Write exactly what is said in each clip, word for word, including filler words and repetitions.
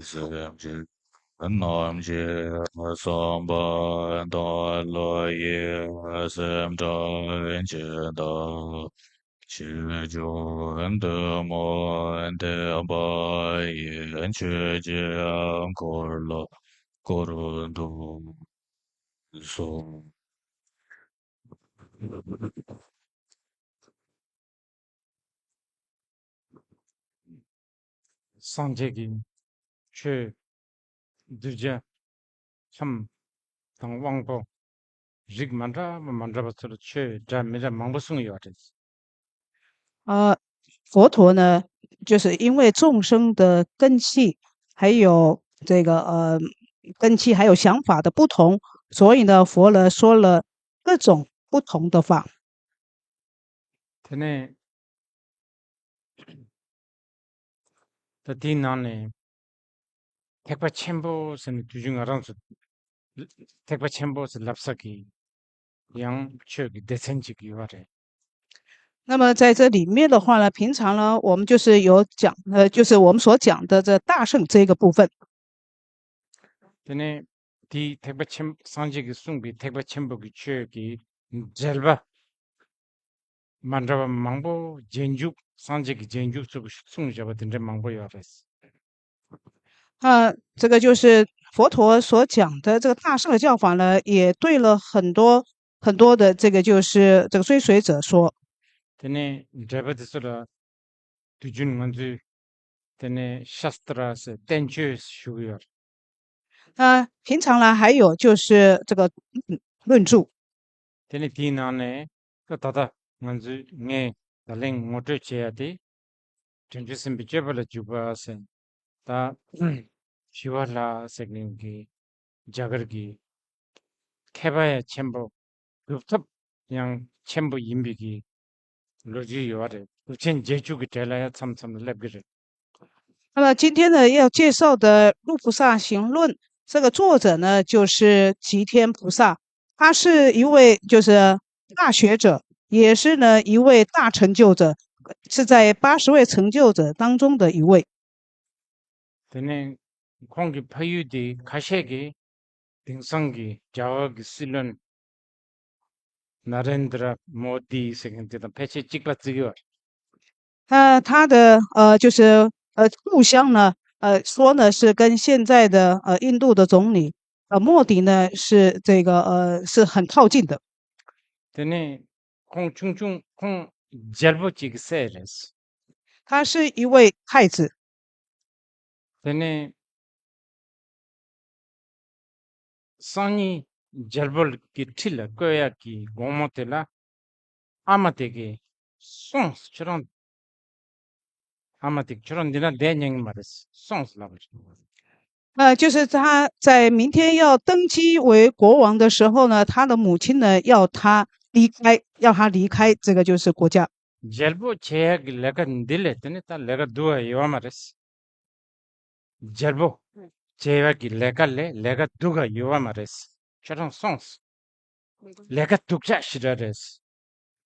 སེམས་ཅན་རྣམས་ཀྱི་བསམ་པ་དང་བློ་ཡི་སེམས་ཁྲལ་ཅི་འདྲ། ཆོས་འབྱོར་འདི་མོ་འདེབས་པ་ཡིས། ཆོས་ཀྱི་འཁོར་ལོ་བསྐོར་དུ་གསོལ། སངས་རྒྱས་ཀྱི་ཆོས་གདུལ་བྱ་ཁམས་དང་དབང་པོ་རིགས་མ་འདྲ་བ་མ་འདྲ་བ་ཚོར་ཆོས་འདྲ་མི་འདྲ་མང་པོ་གསུངས་ཡོད་རེད། 呃，佛陀呢，就是因为众生的根器，还有这个呃根器，还有想法的不同，所以呢，佛呢说了各种不同的法。 དེ་ནས་ད་དེའི་ནང་ནས་ཐེག་པ་ཆེན་པོ་ཟེར་ནས་དུས་རྒྱུན་ང་རང་ཚོ་ཐེག་པ་ཆེན་པོ་ཟེར་ལབ་ས་གི་ཡང་ཆོས་ཀྱི་སྡེ་ཚན་ཅིག་ཡོད་པ་རེད། 那么在这里面的话呢，平常呢，我们就是有讲，呃，就是我们所讲的这大乘这个部分。 དེ་ནས་དེའི་ཐེག་པ་ཆེན་སངས་རྒྱས་ཀྱིས་གསུངས་པའི་ཐེག་པ་ཆེན་པོ་གི་ཆོས་ཀྱི་འགྲེལ་པ་མ་འདྲ་བ་མང་པོ་རྗེས་འཇུག་སངས་རྒྱས་ཀྱི་རྗེས་འཇུག་ཚོ་གིས་གསུངས་བཞག་པ་དེ་འདྲ་མང་པོ་ཡོད་རེད། 啊，这个就是佛陀所讲的这个大乘的教法呢，也对了很多很多的这个就是这个追随者说。 དེ་ནས་འགྲེལ་པ་དེ་ཚོ་ལ་དུས་རྒྱུན་ང་ཚོས་དེ་ནས་ཤཱསྟྲ་ཟེར་བསྟན་བཅོས་ཞུ་གི་ཡོད། 那平常呢，还有就是这个论著。 དེ་ནས་དེའི་ནང་ནས་ད་ད་ལྟ་ང་ཚོས་ངས་ད་ལན་ངོ་སྤྲོད་བྱེད་ཡ་དེ་བྱང་ཆུབ་སེམས་དཔའི་སྤྱོད་པ་ལ་འཇུག་པ་ཟེར། ད་ཞི་བ་ལྷ་ཟེར་མཁན་གྱི་རྒྱ་གར་གྱི་མཁས་པ་ཡང་ཆེན་པོ་སྒྲུབ་ཐབས་ཡང་ཆེན་པོ་ཡིན་པའི་གི་ལོ་རྒྱུས་ཡོད་རེད། སྒྲུབ་ཆེན་རྗེས་འཇུག་གི་གྲས་ལ་ཡང་མཚམས་མཚམས་ལ་སླེབས་ཀྱི་རེད། 那么今天呢，要介绍的《入菩萨行论》这个作者呢，就是吉天菩萨，他是一位就是大学者，也是呢一位大成就者，是在八十位成就者当中的一位。 དེ་ནས་ཁོང་གི་ཕ་ཡུལ་དེ་ཁ་ཤས་ཀྱིས་དེང་སང་གི་རྒྱ་གར་གྱི་སྲིད་བློན་ན་རེན་དྲ་མོ་དི་ཟེར་མཁན་དེ་དང་ཕལ་ཆེར་གཅིག་པ་བརྩི་གི་ཡོད་རེད། 他他的呃就是呃故乡呢，呃说呢是跟现在的呃印度的总理呃莫迪呢是这个呃是很靠近的。 དེ་ནས་ཁོང་ཆུང་ཆུང་ཁོང་རྒྱལ་པོ་གཅིག་གི་སྲས་རེད། 他是一位太子。 དེ་ནས་སང་ཉིན་རྒྱལ་པོ་གི་ཁྲི་ལ་བཀོད་ཡག་གི་དགོང་མོ་དེ་ལ་ཨ་མ་དེ་གིས་སོང་ཟེར། ཁྱོད་རང་ཨ་མ་དེ་ཁྱོད་རང་འདི་ན་བསྡད་ཉན་གི་མ་རེད། སོང་ཟེར་ལབ་པ་རེད། 呃，就是他在明天要登基为国王的时候呢，他的母亲呢要他离开，要他离开这个就是国家。 རྒྱལ་པོ་བྱེད་ཡག་གི་ལས་ཀ་འདི་ལས་དེ་ནི་ད་ལས་ཀ་སྡུག་ག་ཡོད་པ་མ་རེད། རྒྱལ་པོ་བྱེད་ཡག་གི་ལས་ཀ་ལས་ལས་ཀ་སྡུག་ག་ཡོད་པ་མ་རེད། ཁྱོད་རང་སོང་ཟེར། ལས་ཀ་སྡུག་ཅག་ཞེ་དྲག་རེད།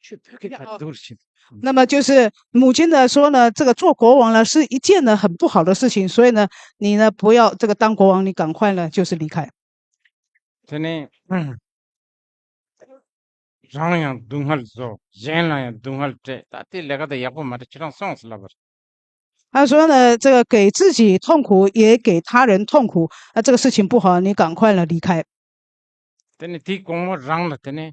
ཁྱོད་བོད་སྐད་ཁ་སྡུག་རེད། 那么就是母亲呢说呢，这个做国王呢是一件呢很不好的事情，所以呢，你呢不要这个当国王，你赶快呢就是离开。 དེ་ནས་རང་ཡང་སྡུག་བསྔལ་བཟོ། གཞན་ལ་ཡང་སྡུག་བསྔལ་སྤྲད། ད་དེ་ལས་ཀ་དེ་ཡག་པོ་མ་རེད། ཁྱེད་རང་སོང་ཟེར་ལབ་པ་རེད། 他说呢，这个给自己痛苦，也给他人痛苦，那这个事情不好，你赶快呢离开。 དེ་ནས་དེའི་དགོང་མོ་རང་ལ་དེ་ནས་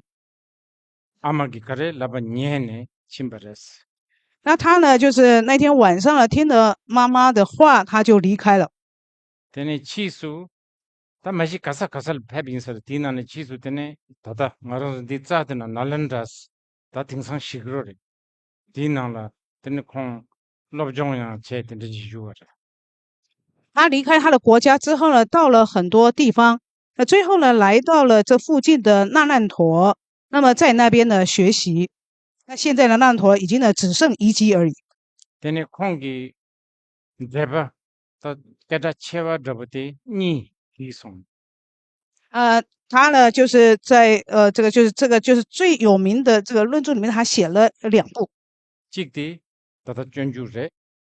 ཨ་མ་གིས་ག་རེ་ལབ་པ་ཉན་ནས་ཕྱིན་པ་རེད། 那他呢，就是那天晚上呢，听了妈妈的话，他就离开了。 དེ་ནས་ཕྱིས་སུ་ད་མ་གཞི་ག་ས་ག་ས་ལ་ཕེབས་ཡིན་ས་རེད། དེའི་ནང་ནས་ཕྱིས་སུ་དེ་ནས་ད་ལྟ་ང་རང་ཚོ་འདི་རྩ་དེ་ན་ནཱ་ལེནྡྲ་ཟེར། ད་དེང་སང་ཞིག་རོ་རེད། དེའི་ནང་ལ་དེ་ནས་ཁོང་སློབ་སྦྱོང་ཡང་བྱས། དེ་འདྲ་ཅིག་བཞུགས་པ་རེད། 他离开他的国家之后呢，到了很多地方，那最后呢，来到了这附近的那烂陀，那么在那边呢学习。那现在呢，那烂陀已经呢只剩遗迹而已。 དེ་ནས་ཁོང་གིས་འགྲེལ་པ་ད་སྐད་གྲགས་ཆེ་བ་འདྲ་པོ་དེ་གཉིས་བྲིས་སོང་། 呃，他呢，就是在呃，这个就是这个就是最有名的这个论著里面，他写了两部。 གཅིག་དེ་ད་ལྟ་སྤྱོད་འཇུག་རེད།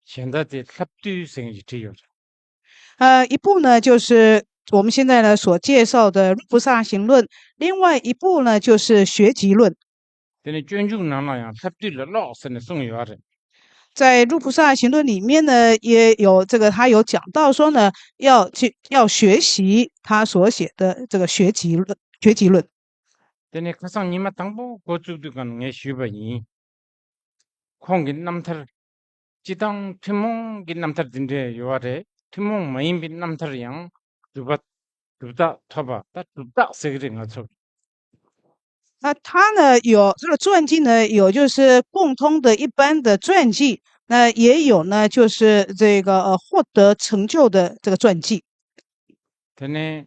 གཞན་དག་དེ་ལྷབ་བཏུས་ཟེར་མཁན་ཞིག་བྲིས་ཡོད་རེད། 呃，一部呢就是我们现在呢所介绍的《入菩萨行论》，另外一部呢就是《学集论》。 དེ་ནས་སྤྱོད་འཇུག་ནང་ལ་ཡང་ལྷབ་བཏུས་ལ་ཀློག་ཟེར་ནས་གསུངས་ཡོད་རེད། 在《入菩萨行论》里面呢，也有这个他有讲到说呢，要去要学习他所写的这个学集论，学集论。 དེ་ནས་ཁ་སང་ཉི་མ་དང་པོ་འགོ་བཙུགས་དུས་གང་ངས་ཞུས་པ་ཡིན། ཁོང་གི་རྣམ་ཐར། སྤྱི་བཏང་ཐུན་མོང་གི་རྣམ་ཐར་འདི་འདྲས་ཡོད་པ་རེད། ཐུན་མོང་མ་ཡིན་པའི་རྣམ་ཐར་ཡང་གྲུབ་པ། གྲུབ་རྟགས་ཐོབ་པ། ད་གྲུབ་རྟགས་ཟེར་གི་རེད་ང་ཚོ། 那他呢有他的传记呢，有就是共通的一般的传记，那也有呢就是这个呃获得成就的这个传记。 དེ་ནས་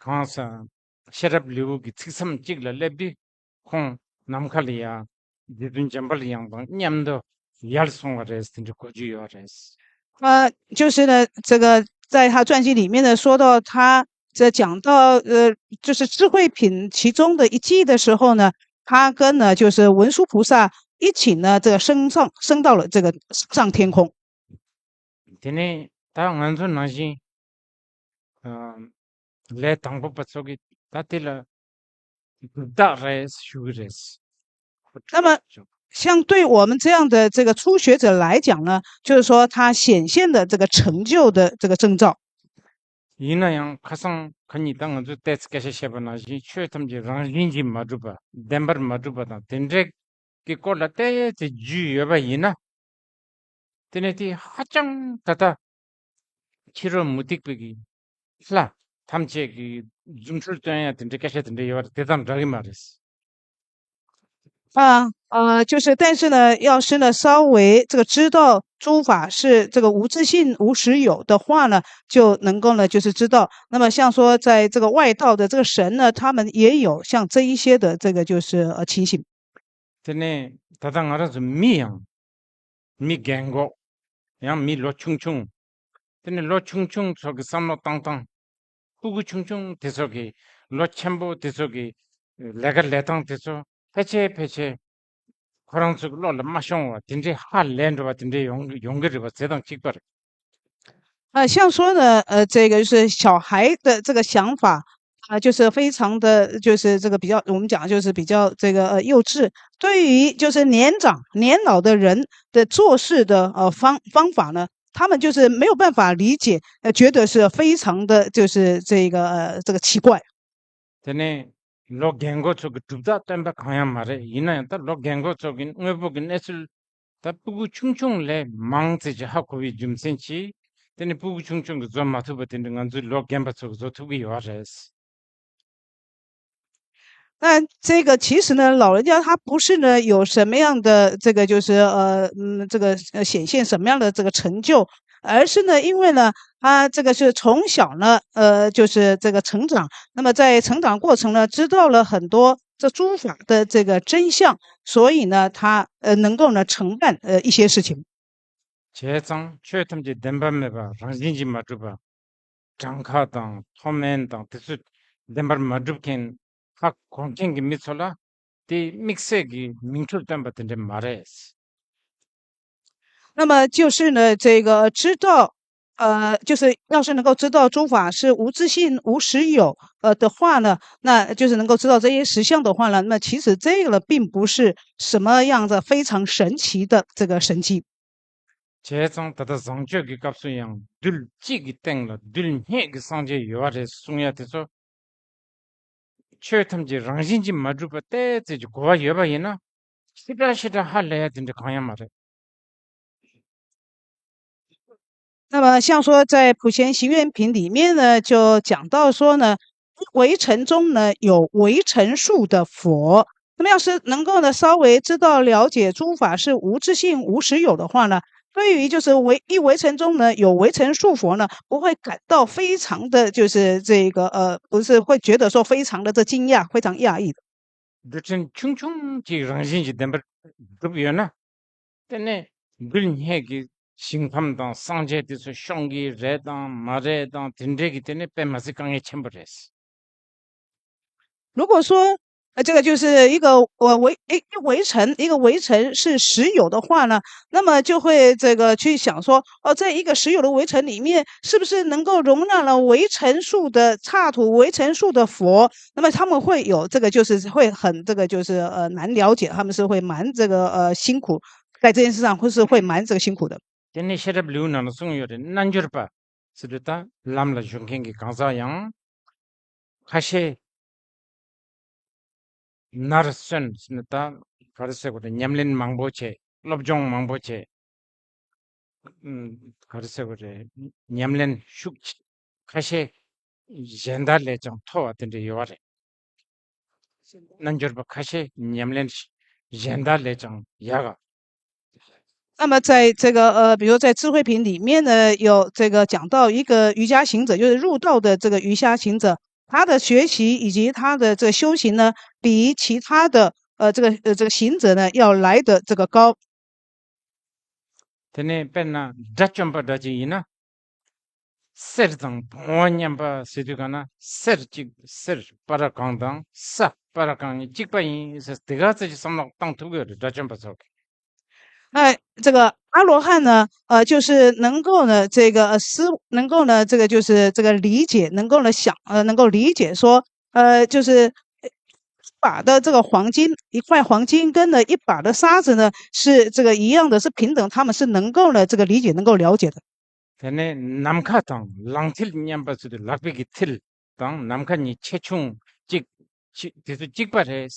གང་ཟག་ཤེས་རབ་ལེའུ་གི་ཚིགས་མཚམས་གཅིག་ལ་སླེབས་དུས་ཁོང་ནམ་མཁའ་ལ་ཡ་རྗེ་བཙུན་འཇམ་དཔལ་དབྱངས་དང་མཉམ་དུ་ཡར་སོང་བ་རེད་ཟེར་འདྲ་གོ་རྒྱུ་ཡོད་རེད། 呃，就是呢，这个在他传记里面呢，说到他在讲到呃，就是智慧品其中的一记的时候呢，他跟呢就是文殊菩萨一起呢，这个升上升到了这个上天空。 དེ་ནས་ད་ང་ཚོ་ནང་བཞིན་ཨ་ལས་དང་པོ་པ་ཚོ་གིས་ད་དེ་ལ་གྲུབ་རྟགས་རེད་ཞུ་གི་རེད། 那么，像对我们这样的这个初学者来讲呢，就是说他显现的这个成就的这个征兆。 ཡིན་ན་ཡང་ཁ་སང་ཁ་ཉིན་ད་ང་ཚོས་ཏོག་ཙམ་སྐད་ཆ་བཤད་པ་ནང་བཞིན་ཆོས་ཐམས་ཅད་རང་བཞིན་གྱིས་མ་གྲུབ་པ། བདེན་པར་མ་གྲུབ་པ་དང་དེ་འདྲའི་གི་སྐོར་ལ་ཏོག་ཙམ་རྒྱུས་ཡོད་པ་ཡིན་ན། དེ་ནས་དེ་ཧ་ཅང་ད་ལྟ་ཕྱི་རོལ་མུ་སྟེགས་པའི་གི་ལྷ་ཐམས་ཅད་ཀྱི་རྫུ་འཕྲུལ་སྟོན་ཡ་དེ་འདྲའི་སྐད་ཆ་དེ་འདྲ་ཡོད་པ་དེ་དང་འདྲ་གི་མ་རེད། 啊，呃，就是，但是呢，要是呢，稍微这个知道诸法是这个无自性、无实有的话呢，就能够呢，就是知道。那么像说，在这个外道的这个神呢，他们也有像这一些的这个就是呃情形。 དེ་ནས་ད་ལྟ་ང་རང་ཚོ་མི་ཡང་མི་རྒན་གོག་ཡང་མི་ལོ་ཆུང་ཆུང་། དེ་ནས་ལོ་ཆུང་ཆུང་ཚོ་གི་བསམ་བློ་བཏང་སྟངས། སྤུ་གུ་ཆུང་ཆུང་དེ་ཚོ་གི་ལོ་ཆེན་པོ་དེ་ཚོ་གི་ལས་ཀ་ལས་སྟངས་དེ་ཚོ་ཕལ་ཆེར་ཕལ་ཆེར་ཁོ་རང་ཚོ་གི་བློ་ལ་མ་ཤོང་བ་དེ་འདྲའི་ཧ་ལས་འགྲོ་བ་དེ་འདྲའི་ཡོང་ཡོང་གི་རེད་པ། ཟེར་དང་གཅིག་པ་རེད། 呃，像说呢，呃，这个就是小孩的这个想法啊，就是非常的，就是这个比较，我们讲就是比较这个呃幼稚。对于就是年长年老的人的做事的呃方方法呢，他们就是没有办法理解，呃，觉得是非常的就是这个呃这个奇怪。 དེ་ནས་ལོ་རྒན་གོག་ཚོ་གི་གྲུབ་རྟགས་སྟོན་པ་གང་ཡང་མ་རེད། ཡིན་ན་ཡང་ད་ལོ་རྒན་གོག་ཚོ་གི་དངོས་པོ་གི་གནས་ཚུལ་ད་སྤུ་གུ་ཆུང་ཆུང་ལས་མང་ཙམ་ཅིག་ཧ་གོ་བའི་རྒྱུ་མཚན་གྱིས། དེ་ནི་སྤུ་གུ་ཆུང་ཆུང་གིས་བཟོ་མ་ཐུབ་པ་དེ་འདྲ་ང་ཚོའི་ལོ་རྒན་པ་ཚོ་གིས་བཟོ་ཐུབ་ཀྱི་ཡོད་རེད། 那这个其实呢，老人家他不是呢有什么样的这个就是呃嗯这个呃显现什么样的这个成就，而是呢因为呢他这个是从小呢呃就是这个成长，那么在成长过程呢知道了很多这诸法的这个真相，所以呢他呃能够呢承办呃一些事情。 བྱས་ཙང་ཆོས་ཐམས་ཅད་བདེན་པ་མེད་པ་རང་བཞིན་གྱིས་མ་གྲུབ་པ། གྲངས་ཁ་དང་མཐོ་དམན་དང་དེ་ཚོ་བདེན་པར་མ་གྲུབ་མཁན་ཧ་གོ་མཁན་གྱི་མི་ཚོ་ལ་དེ་དམིགས་བསལ་གྱི་མིང་འཁྲུལ་སྟོན་པ་དེ་འདྲ་མ་རེད། 那么就是呢，这个知道，呃，就是要是能够知道诸法是无自性、无实有，呃的话呢，那就是能够知道这些实相的话呢，那其实这个呢，并不是什么样的非常神奇的这个神迹。 བྱས་ཙང་ད་ལྟ་བཟང་སྤྱོད་ཀྱི་སྐབས་སུ་ཡང་རྡུལ་གཅིག་གི་སྟེང་ལ་རྡུལ་སྙེད་ཀྱི་སངས་རྒྱས་ཡོད་པ་རེད་གསུང་ཡ་དེ་ཚོ། ཆོས་ཐམས་ཅད་རང་བཞིན་གྱིས་མ་གྲུབ་པ་ཏོག་ཙམ་གྱི་གོ་བ་ཡོད་པ་ཡིན་ན། ཞེ་དྲག་ཞེ་དྲག་ཧ་ལས་ཡ་དེ་འདྲ་གང་ཡང་མ་རེད། 那么像说在《普贤行愿品》里面呢，就讲到说呢，一微尘中呢有微尘数的佛。那么要是能够呢稍微知道了解诸法是无自性、无实有的话呢，对于就是微一微尘中呢有微尘数佛呢，不会感到非常的就是这个呃，不是会觉得说非常的这惊讶，非常讶异的。 རྡུལ་ཕྲན་ཆུང་ཆུང་གཅིག་རང་བཞིན་གྱིས་བདེན་པར་གྲུབ་ཡོད་ན། དེ་ནས་རྡུལ་སྙེད་ཀྱི་ཞིང་ཁམས་དང་སངས་རྒྱས་དེ་ཚོ་ཤོང་གི་རེད་དང་མ་རེད་དང་དེ་འདྲས་ཀྱི་དེ་ནས་དཔེ་མ་སྲིད་དཀའ་ངལ་ཆེན་པོ་རེད། 如果说呃，这个就是一个呃围一一围城，一个围城是石油的话呢，那么就会这个去想说，哦，在一个石油的围城里面，是不是能够容纳了围城数的刹土、围城数的佛？那么他们会有这个，就是会很这个，就是呃难了解，他们是会蛮这个呃辛苦，在这件事上会是会蛮这个辛苦的。དེ་ནས་ཤེས་རབ་ལེའུ་ནང་ལ་གསུངས་ཡོད་རེད། རྣལ་འབྱོར་པ་ཟེར་དུས་ད་ལམ་ལ་ཞུགས་མཁན་གྱི་གང་ཟག་ཡང་ཁ་ཤས། ནར་སོན་ཟེར་ནས་ད་ག་རེ་ཟེར་དགོས་རེད། ཉམས་ལེན་མང་པོ་བྱས། སློབ་སྦྱོང་མང་པོ་བྱས། ཨུམ། ག་རེ་ཟེར་དགོས་རེད། ཉམས་ལེན་ཤུགས་ཆེ་ཁ་ཤས་གཞན་དག་ལས་ཀྱང་མཐོ་བ་དེ་འདྲ་ཡོད་པ་རེད། རྣལ་འབྱོར་པ་ཁ་ཤས་ཉམས་ལེན་གཞན་དག་ལས་ཀྱང་ཡག་ག那么在这个呃，比如在智慧品里面呢，有这个讲到一个瑜伽行者，就是入道的这个瑜伽行者，他的学习以及他的这个修行呢，比其他的呃这个呃这个行者呢要来的这个高。 དེ་ནས་དཔེར་ན་དགྲ་བཅོམ་པ་འདྲ་ཅིག་ཡིན་ན། གསེར་དང་བོང་བ་མཉམ་པ་ཟེར་དུས་ག་ན་གསེར་གཅིག་གསེར་པ་ར་གང་དང་ས་པ་ར་གང་གཉིས་གཅིག་པ་ཡིན་ཟེར་དེ་ག་ཚོད་ཀྱི་བསམ་བློ་བཏང་ཐུབ་ཀྱི་ཡོད་རེད། དགྲ་བཅོམ་པ་ཚོ་གིས། 那这个阿罗汉呢，呃，就是能够呢，这个呃思，能够呢，这个就是这个理解，能够呢想，呃，能够理解说，呃，就是把的这个黄金，一块黄金跟呢一把的沙子呢是这个一样的，是平等，他们是能够呢这个理解，能够了解的。 དེ་ནས་ནམ་མཁའ་དང་ལང་མཐིལ་མཉམ་པ་ཟེར་དུས་ལག་པའི་གི་མཐིལ་དང་ནམ་མཁའ་གཉིས་ཆེ་ཆུང་གཅིག་གཅིག་དེ་ཚོ་གཅིག་པ་རེད།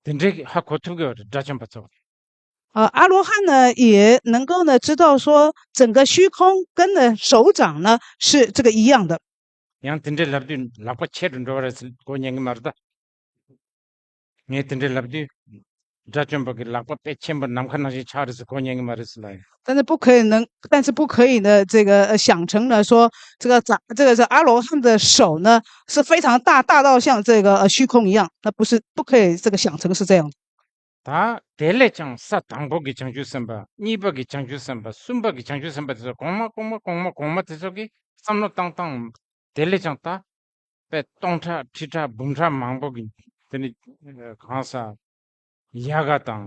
དེ་འདྲའི་ཧ་གོ་ཐུབ་ཀྱི་ཡོད་རེད། དགྲ་བཅོམ་པ་ཚོ། 呃，阿罗汉呢也能够呢知道说整个虚空跟呢手掌呢是这个一样的。 ཡང་དེ་འདྲའི་ལབ་དུས་ལག་པ་ཆེ་རུ་འགྲོ་བ་རེད་ཟེར་གོ་ཉན་གི་མ་རེད་ད། ངས་དེ་འདྲའི་ལབ་དུས། དགྲ་བཅོམ་པ་གི་ལག་པ་དཔེ་ཆེན་པོ་ནམ་མཁའ་ནང་བཞིན་ཆགས་རེད་ཟེར་གོ་ཉན་གི་མ་རེད་ཟེར་ལབ་ཡིན། 但是不可以能，但是不可以呢，这个呃想成呢，说这个咱这个是阿罗汉的手呢是非常大，大到像这个呃虚空一样，那不是，不可以这个想成是这样的。 ད་དེ་ལས་ཀྱང་ས་དང་པོ་གི་བྱང་ཆུབ་སེམས་དཔའ། གཉིས་པ་གི་བྱང་ཆུབ་སེམས་དཔའ། གསུམ་པ་གི་བྱང་ཆུབ་སེམས་དཔའ་དེ་ཚོ་གོང་མ་གོང་མ་གོང་མ་གོང་མ་དེ་ཚོ་གིས་བསམ་བློ་བཏང་བཏང་། དེ་ལས་ཀྱང་ད་དཔེ་སྟོང་ཕྲག་ཁྲི་ཕྲག་འབུམ་ཕྲག་མང་པོ་གི་དེ་ནི་གང་ས་ཡག་ག་དང་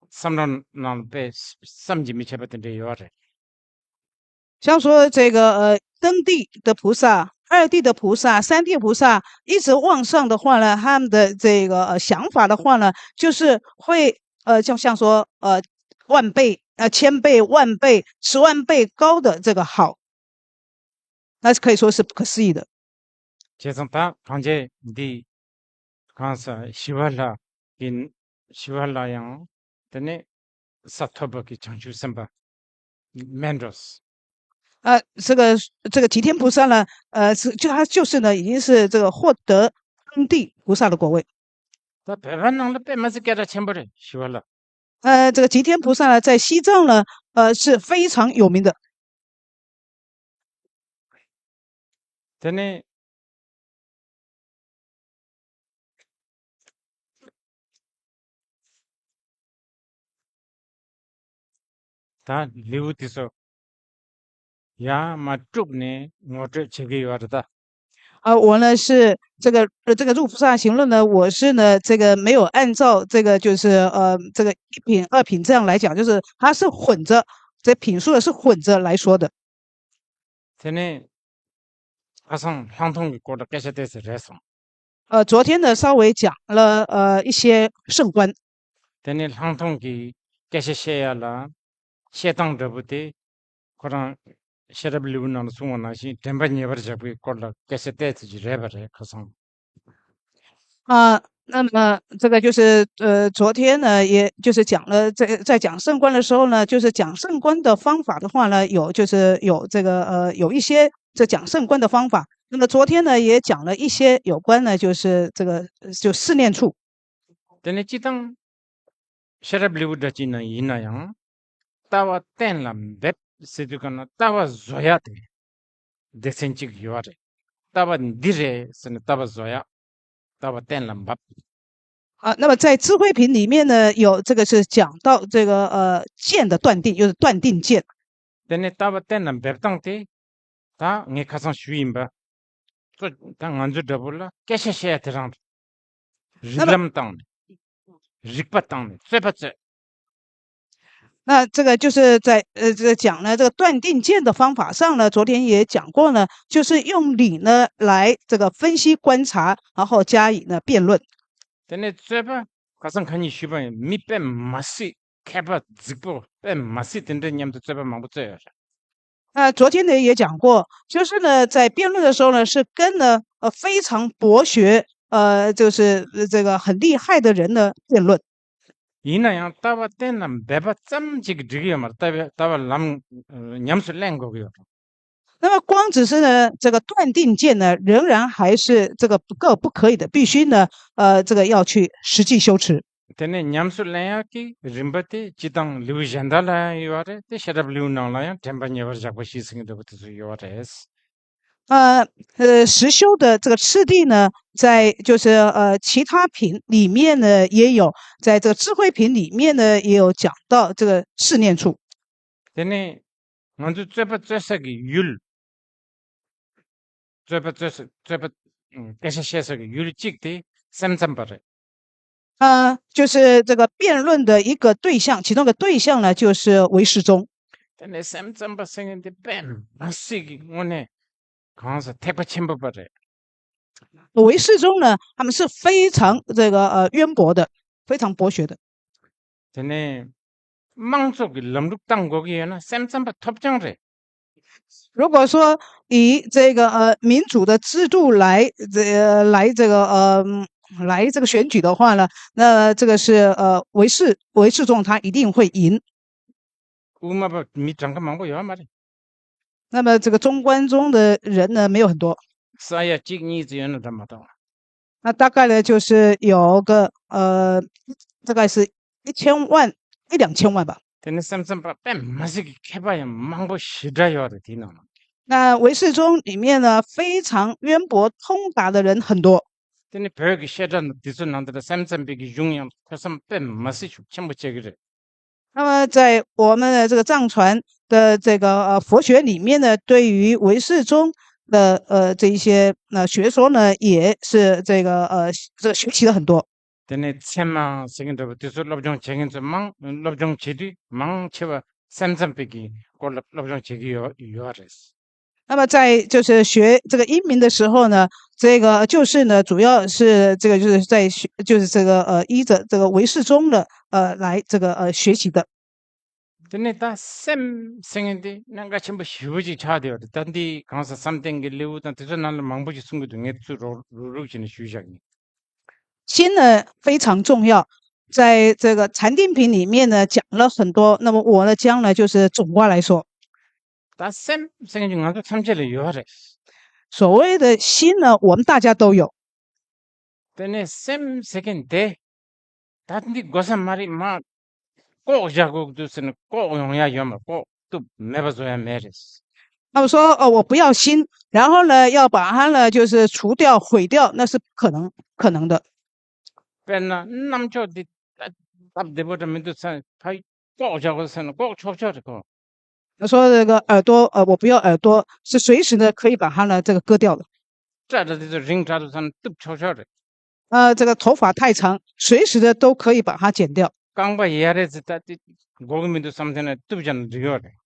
བསམ་བློ་ནང་དཔེ་བསམ་གྱིས་མི་ཁྱབ་པ་དེ་འདྲ་ཡོད་རེད། 像说这个呃，登地的菩萨、二地的菩萨、三地菩萨一直往上的话呢，他们的这个呃想法的话呢，就是会呃，就像说呃，万倍、呃，千倍、万倍、十万倍高的这个好，那是可以说是不可思议的。 བྱས་ཙང་ད་གང་བྱས་འདི་གང་ས་ཞི་བ་ལྷ་གི་ཞི་བ་ལྷ་ཡང་དེ་ནས་ས་ཐོབ་པ་གི་བྱང་ཆུབ་སེམས་དཔའ་མེན་འགྲོ། 呃，这个这个齐天菩萨呢，呃，是就他就是呢，已经是这个获得登地菩萨的果位。 ད་བོད་པ་ནང་ལ་དཔེ་མི་སྲིད་སྐད་གྲགས་ཆེན་པོ་རེད། ཞི་བ་ལྷ། 呃，这个齐天菩萨呢，在西藏呢，呃，是非常有名的。 དེ་ནས་ད་ལེའུ་དེ་ཚོ་ཡར་མར་དཀྲུགས་ནས་ངོ་སྤྲོད་བྱེད་ཀྱི་ཡོད་རེད་ད། 啊，我呢是这个呃这个入菩萨行论呢，我是呢这个没有按照这个就是呃这个一品二品这样来讲，就是它是混着，这品数呢是混着来说的。 དེ་ནས་ཁ་སང་ལྷག་མཐོང་གི་སྐོར་ལ་སྐད་ཆ་ཏོག་ཙམ་རེད་སོང་། 呃，昨天呢稍微讲了呃一些圣观。 དེ་ནས་ལྷག་མཐོང་གི་སྐད་ཆ་བཤད་ཡ་ལ་བཤད་སྟངས་འདྲ་པོ་དེ། ཁོ་རང་ཤེས་རབ་ལེའུ་ནང་ལ་གསུངས་པ་ནང་བཞིན་དྲན་པ་ཉེ་བར་བཞག་པའི་སྐོར་ལ་སྐད་ཆ་ཏོག་ཙམ་ཅིག་རེད་པ་རེད། ཁ་སང་། 啊，那么这个就是呃，昨天呢，也就是讲圣观的时候呢，就是讲圣观的方法的话呢，有就是有这个呃有一些这讲圣观的方法。那么昨天呢，也讲了一些有关呢，就是这个呃就四念处。 དེ་ནས་སྤྱིར་བཏང་ཤེས་རབ་ལེའུ་འདྲ་ཅིག་ནང་ཡིན་ན་ཡང་ལྟ་བ་གཏན་ལ་འབེབས་ཟེར་དུས་ག་ན་ལྟ་བ་བཟོ་ཡ་དེ་སྡེ་ཚན་གཅིག་ཡོད་རེད། ལྟ་བ་འདི་རེད་ཟེར་ནས་ལྟ་བ་བཟོ་ཡ། ལྟ་བ་གཏན་ལ་འབེབས། 啊，那么在智慧品里面呢，有这个是讲到这个呃见的断定，就是断定见。 དེ་ནས་ལྟ་བ་གཏན་ལ་འབེབས་སྟངས་དེ་ད་ངས་ཁ་སང་ཞུས་ཡིན་པ། ད་ང་ཚོའི་འདྲ་པོ་ལ་སྐད་ཆ་བཤད་ཡ་དེ་རང་རེད། རིགས་ལམ་བཏང་ནས། རིག་པ་བཏང་ནས་རྩོད་པ་རྩོད། 那这个就是在呃这个讲呢，这个断定见的方法上呢，昨天也讲过呢，就是用理呢来这个分析观察，然后加以呢辩论。 དེ་ནས་རྩོད་པ་ཁ་སང་ཁ་ཉིན་ཞུས་པ་ཡིན། མི་དཔེ་མ་སྲིད་མཁས་པ་རྫིག་པོ་དཔེ་མ་སྲིད་དེ་འདྲའི་མཉམ་དུ་རྩོད་པ་མང་པོ་རྩོད་ཡོད་རེད། 那昨天呢也讲过，就是呢在辩论的时候呢是跟呢呃非常博学呃就是呃这个很厉害的人呢辩论。 ཡིན་ན་ཡང་ལྟ་བ་གཏན་ལ་འབེབས་པ་ཙམ་གཅིག་གིས་འགྲིག་གི་ཡོད་མ་རེད། ལྟ་བའི་ལྟ་བ་ལམ་ཉམས་སུ་ལེན་དགོས་ཀྱི་ཡོད་རེད། 那么光只是呢这个断定见呢，仍然还是这个不够不可以的，必须呢呃这个要去实际修持。 དེ་ནས་ཉམས་སུ་ལེན་ཡག་གི་རིམ་པ་དེ་སྤྱིར་བཏང་ལེའུ་གཞན་དག་ལ་ཡང་ཡོད་རེད། དེ་ཤེས་རབ་ལེའུ་ནང་ལ་ཡང་དྲན་པ་ཉེ་བར་བཞག་པ་ཞེས་ཟེར་གྱི་འདུག་པ་དེ་ཚོ་ཡོད་རེད། 呃呃，实修的这个次第呢，在就是呃其他品里面呢也有，在这个智慧品里面呢也有讲到这个试念处。 དེ་ནས་ང་ཚོས་རྩོད་པ་རྩོད་ས་གི་ཡུལ། རྩོད་པ་རྩོད་ས་རྩོད་པ་སྐད་ཆ་བཤད་ས་གི་ཡུལ་གཅིག་དེ་སེམས་ཙམ་པ་རེད། 呃，就是这个辩论的一个对象，其中的对象呢，就是唯识宗。 དེ་ནས་སེམས་ཙམ་པ་ཟེར་མཁན་དེ་དཔེ་མ་སྲིད་ཀྱི་དངོས་གནས་གང་ཟེར་ཐེག་པ་ཆེན་པོ་པ་རེད། 唯识宗呢，他们是非常这个呃渊博的，非常博学的。 དེ་ནས་དམངས་གཙོ་གི་ལམ་ལུགས་བཏང་དགོས་ཀྱི་ཡོད་ན་སེམས་ཙམ་པ་ཐོབ་རྐྱང་རེད། 如果说以这个呃民主的制度来这来这个呃来这个选举的话呢，那这个是呃唯识唯识宗他一定会赢。 དབུ་མ་པ་མི་གྲངས་ཀ་མང་པོ་ཡོད་མ་རེད། 那么这个中观宗的人呢没有很多， ས་ཡ་གཅིག་གཉིས་ཙམ་ཡོད་ན་འདྲ་མ་གཏོགས། 那大概呢就是有个呃，大概是一千万一两千万吧。 དེ་ནས་སེམས་ཙམ་པ་དཔེ་མ་སྲིད་ཀྱི་མཁས་པ་ཡང་མང་པོ་ཞེ་དྲག་ཡོད་རེད་དེའི་ནང་ལ། 那唯识宗里面呢，非常渊博通达的人很多。 དེ་ནས་བོད་ཀྱི་བཤད་གྲྭ་འདི་ཚོའི་ནང་དུ་སེམས་ཙམ་པའི་གི་གཞུང་ཡང་ཐོས་བསམ་དཔེ་མ་སྲིད་ཤུགས་ཆེན་པོ་བྱེད་ཀྱི་རེད། 那么在我们的这个藏传的这个呃佛学里面呢，对于唯识宗的呃这一些呃学说呢，也是这个呃这个学习的很多。 དེ་ནས་ཚད་མ་ཟེར་མཁན་འདྲ་པོ་དེ་ཚོ་སློབ་སྦྱོང་བྱེད་མཁན་ཚོ་མང་སློབ་སྦྱོང་བྱེད་དུས་མང་ཆེ་བ་སེམས་ཙམ་པའི་གི་སྐོར་ལ་སློབ་སྦྱོང་བྱེད་ཀྱི་ཡོད་ཡོད་རེད། 那么在就是学这个阴明的时候呢，这个就是呢，主要是这个就是在学，就是这个呃依着这个唯识宗的呃来这个呃学习的。 དེ་ནས་ད་སེམས་ཟེར་མཁན་དེ་གནད་འགག་ཆེན་པོ་ཞེ་པོ་ཅིག་ཆགས་བསྡད་ཡོད་རེད། ད་འདི་གང་ཟག་བསམ་གཏན་གྱི་ལེའུ་དང་དེ་ཚོ་ནང་ལ་མང་པོ་ཞིག་གསུང་གི་འདུག་ངས་དེ་ཚོ་རོགས་རུག་རུག་བྱས་ནས་ཞུས་བཞག་ཡིན། 心呢非常重要，在这个禅定品里面呢讲了很多，那么我呢将来就是总括来说。 ད་སེམས་ཟེར་མཁན་ང་ཚོ་ཐམས་ཅད་ལ་ཡོད་རེད། 所谓的心呢，我们大家都有。 དེ་ནས་སེམས་ཟེར་མཁན་དེ་ད་འདི་དགོས་ས་མ་རེད། མ་ལྐོག་བཞག་དགོས་ཀྱི་འདུག་ཟེར་ནས་ལྐོག་ཡོང་ཡ་ཡོད་མ་རེད། ལྐོག་བཏུབ་མེད་པ་བཟོ་ཡ་མེད་རེད། 那么说，呃，我不要心，然后呢，要把它呢，就是除掉、毁掉，那是不可能，可能的。 དཔེར་ན་རྣམ་ཅོག་འདི་སྟབས་བདེ་པོ་འདྲ་མི་འདུག་ཟེར་ཕ་ལྐོག་བཞག་དགོས་ཟེར་ན་ལྐོག་ཆོག་ཆོག་རེད་ཁོ། 他说这个耳朵，呃，我不要耳朵，是随时呢可以把它呢这个割掉的。 སྐྲ་འདྲ་འདི་ཚོ་རིང་དྲགས་འདུག་བསམ་ན་གཏུབ་ཆོག་ཆོག་རེད། 呃，这个头发太长，随时呢都可以把它剪掉。 རྐང་པ་ཡ་རེ་ཙི་ད་འདི་དགོས་ཀྱི་མི་འདུག་བསམ་ཚེ་ན་གཏུབ་བྱས་ན་འགྲིག་ཡོད་རེད།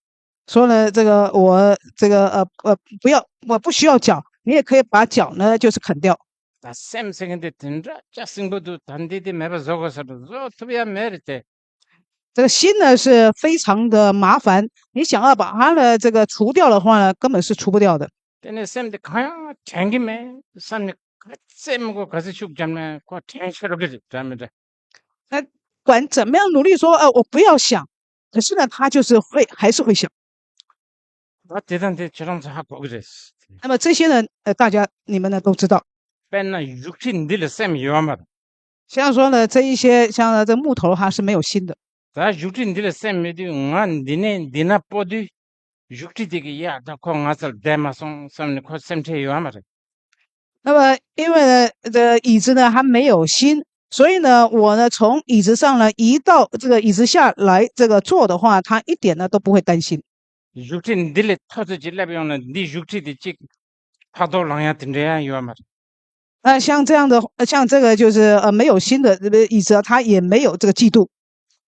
说呢，这个我这个呃呃不要，我不需要脚，你也可以把脚呢就是砍掉。 ད་སེམས་ཟེར་མཁན་དེ་དེ་འདྲ་ཅག་སྲིན་པོ་འདུག་ད་འདི་དེ་མེད་པ་བཟོ་དགོས་ཟེར་དུས་བཟོ་ཐུབ་ཡ་མེད་རེད་དེ། 这个心呢是非常的麻烦，你想要把它呢这个除掉的话呢，根本是除不掉的。 དེ་ནས་སེམས་དེ་གང་ཡང་དྲན་གྱི་མེད་བསམ་ནས་ག་ཚད་མི་དགོས་ག་ཚད་ཤུགས་བརྒྱབ་ནས་ཁོ་དྲན་ཤོར་གི་རེད། དྲན་མི་དྲན། 那管怎么样努力说，呃，我不要想，可是呢，他就是会，还是会想。 ད་དེ་དང་དེ་ཁྱེད་རང་ཚོ་ཧ་གོ་གི་རེད། 那么这些呢，呃，大家你们呢都知道。 དཔེར་ན་བཞུགས་ཁྲི་འདི་ལ་སེམས་ཡོད་མ་རེད། 像说呢，这一些像呢，这木头它是没有心的。 ད་བཞུགས་ཁྲི་འདི་ལ་སེམས་མེད་དུས་ང་འདི་ནས་འདི་ན་སྤོ་དུས་བཞུགས་ཁྲི་དེ་གི་ཡ་ད་ཁོ་ང་ཚོར་བསྡད་མ་སོང་བསམ་ནས་ཁོ་སེམས་ཁྲལ་ཡོད་མ་རེད། 那么因为呢，这个椅子呢它没有心，所以呢，我呢从椅子上呢移到这个椅子下来这个坐的话，他一点呢都不会担心。 བཞུགས་ཁྲི་འདི་ལས་མཐོ་ཙམ་ཅིག་སླེབས་ཡོང་ན་འདི་བཞུགས་ཁྲི་དེ་གཅིག་ཕར་ཐོག་ལངས་ཡ་དེ་འདྲ་ཡང་ཡོད་མ་རེད། 那像这样的，呃，像这个就是，呃，没有心的，呃，椅子啊，它也没有这个嫉妒。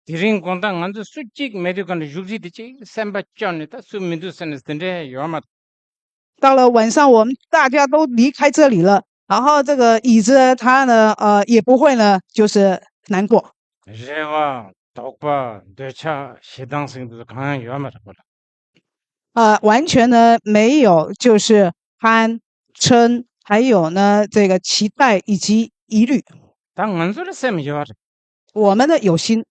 དེ་རིང་དགོང་དག་ང་ཚོ་སུ་གཅིག་མེད་དུས་ག་ནས་བཞུགས་ཁྲི་དེ་གཅིག་སེམས་པ་སྐྱོ་ནས་ད་སུ་མི་འདུག་ཟེར་ནས་དེ་འདྲ་ཡོད་མ་རེད། 到了晚上，我们大家都离开这里了，然后这个椅子它呢，呃，也不会呢，就是难过。 རེ་བ། དོགས་པ། འདོད་ཆགས། ཞེ་སྡང་ཟེར་གྱི་འདུག་གང་ཡང་ཡོད་མ་རེད་པ། 呃，完全呢没有，就是贪嗔，还有呢这个期待以及疑虑。 ད་ང་ཚོ་ལ་སེམས་ཡོད་རེད། 我们呢有心。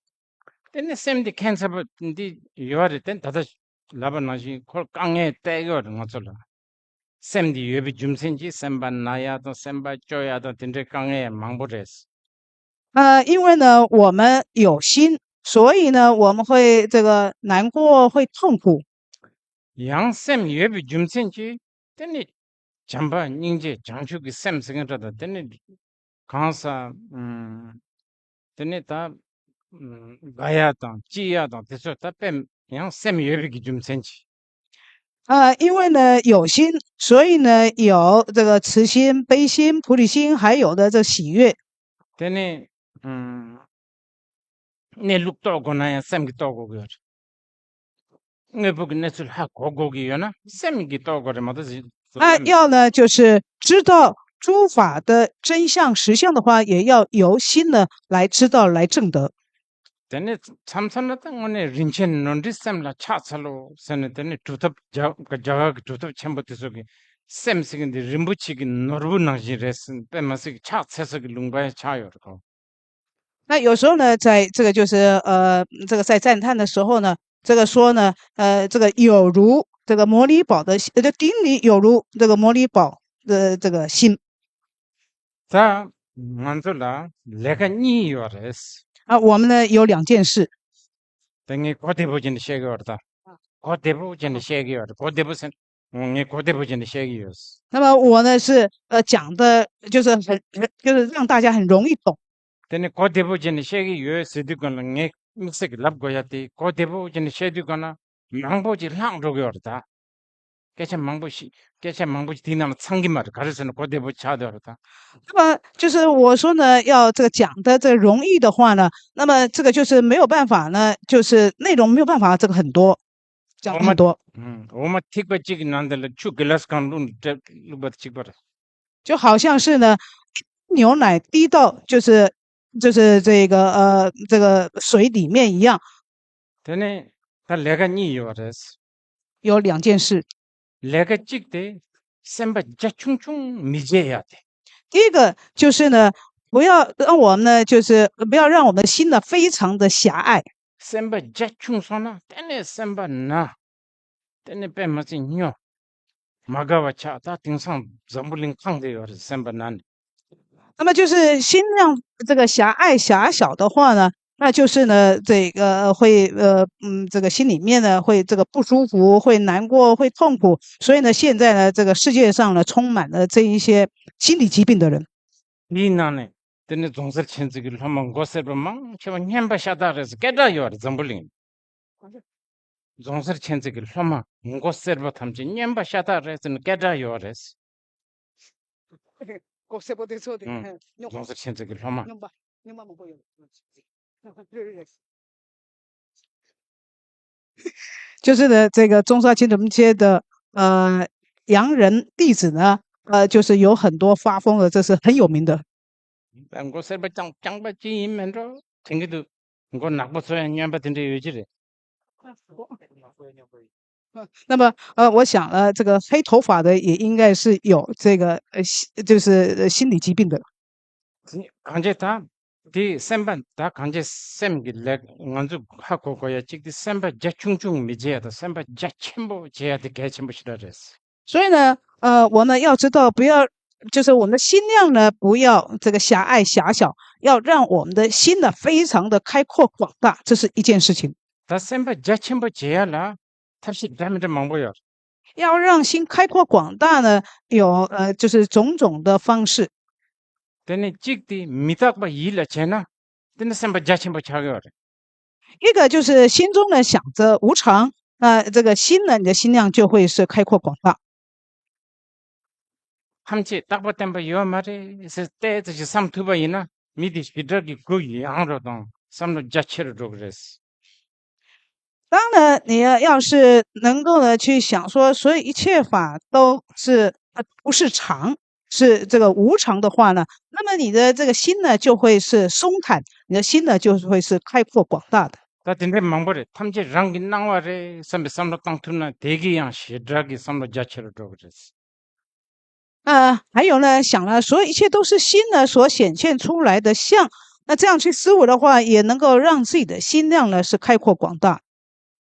དེ་ནས་སེམས་འདི་ཁྱད་མཚར་པོ་འདི་ཡོད་རེད། དེ་ད་ལྟ་ལབ་པ་ནང་བཞིན་ཁོར་དཀའ་ངལ་སྤྲད་ཡོད་རེད་ང་ཚོ་ལ། སེམས་འདི་ཡོད་པའི་རྒྱུ་མཚན་གྱིས་སེམས་པ་ན་ཡ་དང་སེམས་པ་སྐྱོ་ཡ་དང་དེ་འདྲའི་དཀའ་ངལ་མང་པོ་རེད། 呃，因为呢，我们有心，所以呢，我们会这个难过，会痛苦。 ཡང་སེམས་ཡོད་པའི་རྒྱུ་མཚན་གྱིས་དེ་ནི་བྱམས་པ་སྙིང་རྗེ་བྱང་ཆུབ་ཀྱི་སེམས་ཟེར་མཁན་འདྲ་དང་དེ་ནི་གང་ཟག་ཨུམ། དེ་ནི་ད་ཨུམ། དགའ་ཡ་དང་སྐྱིད་ཡ་དང་དེ་ཚོ་ད་དཔེ་ཡང་སེམས་ཡོད་པའི་གི་རྒྱུ་མཚན་གྱིས། 呃，因为呢有心，所以呢有这个慈心、悲心、菩提心，还有的这喜悦。 དེ་ནས་ཨུམ། གནས་ལུགས་རྟོགས་དགོས་ན་ཡང་སེམས་ཀྱིས་རྟོགས་དགོས་ཀྱི་ཡོད་རེད། དངོས་པོ་གི་གནས་ཚུལ་ཧ་གོ་དགོས་ཀྱི་ཡོད་ན་སེམས་ཀྱིས་རྟོགས་དགོས་རེད་མ་གཏོགས་ཟིན། 那要呢，就是知道诸法的真相实相的话，也要由心呢来知道、来证得。 དེ་ནས་མཚམས་མཚམས་ལ་ད་དངོས་གནས་རིན་ཆེན་ནོར་འདི་སེམས་ལ་ཆགས་ཚར་ལོ་ཟེར་ནས་དེ་ནས་གྲུབ་ཐོབ་རྒྱ་རྒྱ་གར་གྱི་གྲུབ་ཐོབ་ཆེན་པོ་དེ་ཚོ་གི་སེམས་ཟེར་གི་འདི་རིན་པོ་ཆེ་གི་ནོར་བུ་ནང་བཞིན་རེད་ཟེར་དཔེ་མ་སྲིད་ཀྱི་ཆགས་ཚར་ས་གི་ལུང་པ་ཡང་ཆགས་ཡོད་རེད་ཁོ། 那有时候呢，在这个就是呃，这个在赞叹的时候呢，这个说呢，呃，这个有如这个摩尼宝的，呃，就顶礼有如这个摩尼宝的这个心。 ད་ང་ཚོ་ལ་ལས་ཀ་གཉིས་ཡོད་རེད། 啊，我们呢有两件事。 དེ་ངས་གོ་བདེ་པོ་བྱས་ནས་བཤད་གི་ཡོད་རེད་ད། གོ་བདེ་པོ་བྱས་ནས་བཤད་གི་ཡོད་རེད། གོ་བདེ་པོ་ཟེར། ངས་གོ་བདེ་པོ་བྱས་ནས་བཤད་གི་ཡོད། 那么我呢是呃讲的，就是很就是让大家很容易懂。 དེ་ནས་གོ་བདེ་པོ་བྱས་ནས་བཤད་གི་ཡོད་ཟེར་དུས་གོང་ལ་ངས་དམིགས་བསལ་གྱི་ལབ་དགོས་ཡ་དེ་གོ་བདེ་པོ་བྱས་ནས་བཤད་དུས་གོང་ན་མང་པོ་ཅིག་ལྷག་འགྲོ་གི་ཡོད་རེད་ད། སྐད་ཆ་མང་པོ་ཞིག་སྐད་ཆ་མང་པོ་ཞིག་དེའི་ནང་ལ་ཚང་གི་མ་རེད། ག་རེ་ཟེར་ན་གོ་བདེ་པོ་ཆགས་བསྡད་ཡོད་རེད་ད། 那么就是我说呢，要这个讲的这个容易的话呢，那么这个就是没有办法呢，就是内容没有办法这个很多，讲很多。 ཨུམ། འོ་མ་ཐིགས་པ་གཅིག་གི་ནང་དེ་ལ་ཆུ་གི་ལཱས་གང་བླུགས་བླུགས་པ་གཅིག་པ་རེད། 就好像是呢，牛奶滴到就是就是这个呃这个水里面一样。 དེ་ནས་ད་ལས་ཀ་གཉིས་ཡོད་རེད། 有两件事。 ལས་ཀ་གཅིག་དེ་སེམས་པ་རྒྱ་ཆུང་ཆུང་མི་བྱེད་ཡ་དེ། 第一个就是呢，不要让我们呢，就是不要让我们的心呢非常的狭隘。 སེམས་པ་རྒྱ་ཆུང་སོང་ན་དེ་ནས་སེམས་པ་ན། དེ་ནས་དཔེ་མ་སྲིད་སྨྱོ། མ་དགའ་བ་ཆགས། ད་དེང་སང་འཛམ་བུ་གླིང་གང་དུ་ཡོད་རེད་སེམས་པ་ན་ནི། 那么就是心量这个狭隘狭小的话呢，那就是呢，这个会呃嗯，这个心里面呢会这个不舒服，会难过，会痛苦。所以呢，现在呢，这个世界上呢充满了这一些心理疾病的人。 དེའི་ནང་ནས་དེ་ནི་རྫོང་སར་མཁྱེན་བརྩེ་གི་སློབ་མ་མགོ་སེར་པོ་མང་ཆེ་བ་སྨྱོན་པ་ཤ་སྟག་རེད་ཟེར་སྐད་གྲགས་ཡོད་རེད་འཛམ་བུ་གླིང་། རྫོང་སར་མཁྱེན་བརྩེ་གི་སློབ་མ་མགོ་སེར་པོ་ཐམས་ཅད་སྨྱོན་པ་ཤ་སྟག་རེད་ཟེར་ནས་སྐད་གྲགས་ཡོད་རེད། མགོ་སེར་པོ་དེ་ཚོ་དེ་ཨང་། སྨྱོན་རྫོང་སར་མཁྱེན་བརྩེ་གི་སློབ་མ། སྨྱོན་པ་སྨྱོན་པ་མང་པོ་ཡོད་རེད། 就是呢，这个中山青铜街的呃洋人弟子呢，呃，就是有很多发疯的，这是很有名的。 མགོ་སེར་པོ་རྐྱང་རྐྱང་པ་ཅི་ཡིན་མིན་འགྲོ་དྲན་གྱི་འདུག་མགོ་ནག་པོ་ཚོ་ཡང་སྨྱོན་པ་དེ་འདྲ་ཡོད་ཀྱི་རེད། 那么呃，我想呃，这个黑头发的也应该是有这个呃，心就是呃心理疾病的。 གང་བྱས་ད་དེ་སེམས་པ་ད་གང་བྱས་སེམས་ཀྱི་ལས་ང་ཚོ་ཧ་གོ་དགོས་ཡ་གཅིག་དེ་སེམས་པ་རྒྱ་ཆུང་ཆུང་མི་བྱེད་ཡ་དང་སེམས་པ་རྒྱ་ཆེན་པོ་བྱེད་ཡ་དེ་གལ་ཆེན་པོ་ཞེ་དྲག་རེད། 所以呢，呃，我们要知道，不要，就是我们的心量呢，不要这个狭隘狭小，要让我们的心呢非常的开阔广大，这是一件事情。 ད་སེམས་པ་རྒྱ་ཆེན་པོ་བྱེད་ཡ་ལ་ཐབས་ཤེས་འདྲ་མི་འདྲ་མང་པོ་ཡོད། 要让心开阔广大呢，有呃，就是种种的方式。 དེ་ནས་གཅིག་དེ་མི་རྟག་པ་ཡིད་ལ་བྱས་ན་དེ་ནི་སེམས་པ་རྒྱ་ཆེན་པོ་ཆགས་ཡོད་རེད། 一个就是心中呢想着无常，那这个心呢，你的心量就会是开阔广大。ཐམས་ཅད་རྟག་པ་བརྟན་པ་ཡོད་མ་རེད་ཟེར་ཏོག་ཙམ་ཞིག་བསམ་ཐུབ་པ་ཡིན་ན། མི་དེ་ཞེ་དྲག་གི་གུ་ཡངས་རུ་དང་བསམ་བློ་རྒྱ་ཆེ་རུ་འགྲོ་གི་རེད། 当然，你要要是能够呢去想说，所有一切法都是呃不是常，是这个无常的话呢，那么你的这个心呢就会是松坦，你的心呢就会是开阔广大的。 ད་དེ་འདྲའི་མང་པོ་རེད། ཐམས་ཅད་རང་གི་སྣང་བ་རེད་བསམ་པའི་བསམ་བློ་བཏང་ཐུབ་ན། དེ་གི་ཡང་ཞེ་དྲག་གི་བསམ་བློ་རྒྱ་ཆེ་རུ་འགྲོ་གི་རེད། 呃，还有呢，想了说一切都是心呢所显现出来的相，那这样去思维的话，也能够让自己的心量呢是开阔广大。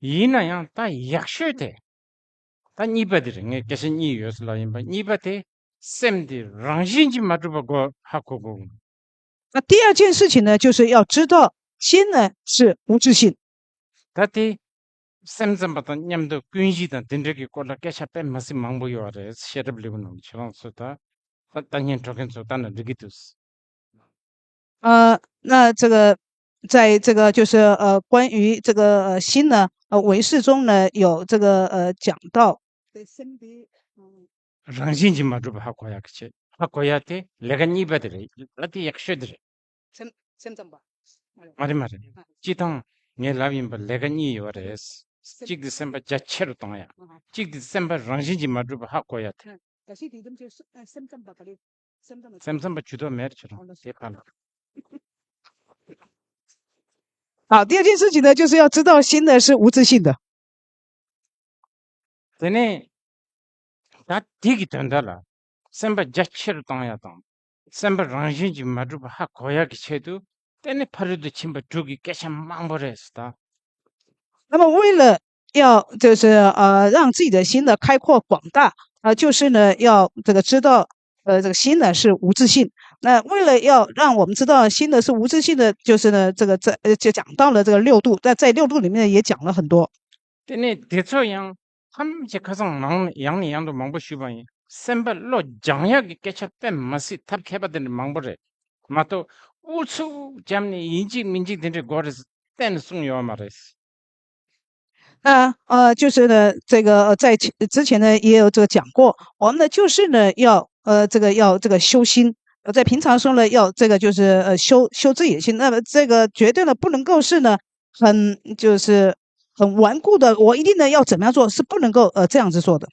ཡིན་ན་ཡང་ད་ཡག་ཤོས་དེ། ད་གཉིས་པ་དེ་རེད། ངས་སྐད་ཆ་གཉིས་ཡོད་ཟེར་ལབ་ཡིན་པ། གཉིས་པ་དེ་སེམས་དེ་རང་བཞིན་གྱིས་མ་གྲུབ་པ་གོ་ཧ་གོ་དགོས། 那第二件事情呢，就是要知道心呢是无自性。 ད་དེ་སེམས་ཙམ་པ་དང་མཉམ་དུ་ཀུན་གཞི་དང་དེ་འདྲ་གི་སྐོར་ལ་སྐད་ཆ་དཔེ་མ་སྲིད་མང་པོ་ཡོད་རེད། བཤད་གྲབས་ལེགས་པོ་གནང་། ཁྱེད་རང་ཚོ་ད་ད་ལྟ་བརྙན་འགྲོ་མཁན་ཚོ་ལྟ་ན་འགྲིག་གི་འདུག 呃，那这个在这个就是呃，关于这个呃心呢，呃，唯识中呢有这个呃讲到， རང་བཞིན་གྱིས་མ་གྲུབ་པ་ཧ་གོ་ཡག་གི་ཆེད། ཧ་གོ་ཡག་དེ་ལས་ཀ་གཉིས་པ་དེ་རེད། ལ་དེ་ཡག་ཤོས་དེ་རེད། སེམས་སེམས་ཙམ་པ། མ་རེད་མ་རེད། སྤྱི་བཏང་ངས་ལབ་ཡིན་པ་ལས་ཀ་གཉིས་ཡོད་རེད། གཅིག་དེ་སེམས་པ་རྒྱ་ཆེ་རུ་གཏོང་ཡག་གཅིག་དེ་སེམས་པ་རང་བཞིན་གྱིས་མ་གྲུབ་པ་ཧ་གོ་ཡག་དེ། སེམས་ཙམ་པ་ཇུས་གཏོགས་མེད་ཁྱེད་རང་དེ་ཕར་ལ། 好，第二件事情呢，就是要知道心呢是无自性的。 དེ་ནས་ད་དེ་གི་དོན་དག་ལ་སེམས་པ་རྒྱ་ཆེ་རུ་གཏོང་ཡག་དང་། སེམས་པ་རང་བཞིན་གྱིས་མ་གྲུབ་པ་ཧ་གོ་ཡག་གི་ཆེད་དུ། དེ་ནས་ཕ་རོལ་ཏུ་ཕྱིན་པ་དྲུག་གི་སྐད་ཆ་མང་པོ་རེད་ཟེར་ད། 那么为了要就是呃让自己的心呢开阔广大，呃，就是呢要这个知道呃这个心呢是无自性。那为了要让我们知道心呢是无自性的，就是呢这个在呃就讲到了这个六度，在在六度里面也讲了很多。 དེ་ནས་དེ་ཚོ་ཡང་ཐམས་ཅད་ཁ་སང་ནང་ནས་ཡང་ནས་ཡང་དུ་མང་པོ་ཞུས་པ་ཡིན། སེམས་པ་བློ་སྦྱང་ཡག་གི་སྐད་ཆ་དཔེ་མ་སྲིད་ཐབས་མཁས་པ་དེ་འདྲ་མང་པོ་རེད་མ་གཏོགས། ཨུ་ཚུགས་བརྒྱབ་ནས་ཡིན་གཅིག་མིན་གཅིག་དེ་འདྲའི་དགོས་རེད་གཏན་ནས་གསུངས་ཡོད་མ་རེད། 那呃，就是呢，这个呃，在前之前呢，也有这个讲过，我们呢就是呢要呃，这个要这个修心，呃，在平常说呢要这个就是呃修修自己的心，那么这个绝对呢不能够是呢很就是很顽固的，我一定呢要怎么样做，是不能够呃这样子做的。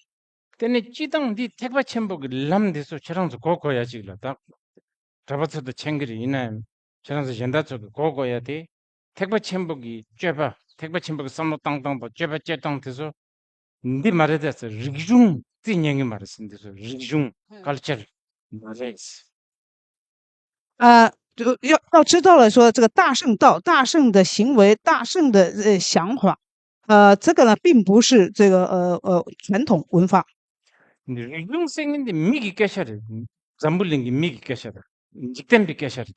དེ་ནས་སྤྱི་བཏང་འདི་ཐེག་པ་ཆེན་པོ་གི་ལམ་འདི་ཚོ་ཁྱེད་རང་ཚོ་གོ་དགོས་ཡ་ཅིག་ལ། ད་གྲྭ་པ་ཚོ་དང་མཁྱེན་གྱི་རེད། ཡིན་ན་ཡང་ཁྱེད་རང་ཚོ་གཞན་དག་ཚོ་གི་གོ་དགོས་ཡ་དེ། ཐེག་པ་ཆེན་པོ་གི་སྤྱོད་པ། ཐེག་པ་ཆེན་པོ་གི་བསམ་བློ་བཏང་སྟངས་དང་སྤྱོད་པ་སྤྱོད་སྟངས་དེ་ཚོ་འདི་མ་རེད་ད་ཟེར། རིག་གཞུང་རྩིས་ཉན་གྱི་མ་རེད་ཟེར། འདི་ཚོ་རིག་གཞུང་ཀལ་ཅར་མ་རེད། 啊，就要要知道了，说这个大乘道、大乘的行为、大乘的呃想法，呃，这个呢，并不是这个呃呃传统文化。 རིག་གཞུང་ཟེར་མཁན་དེ་མི་གི་སྐད་ཆ་རེད། འཛམ་བུ་གླིང་གི་མི་གི་སྐད་ཆ་རེད། འཇིག་རྟེན་པའི་སྐད་ཆ་རེད།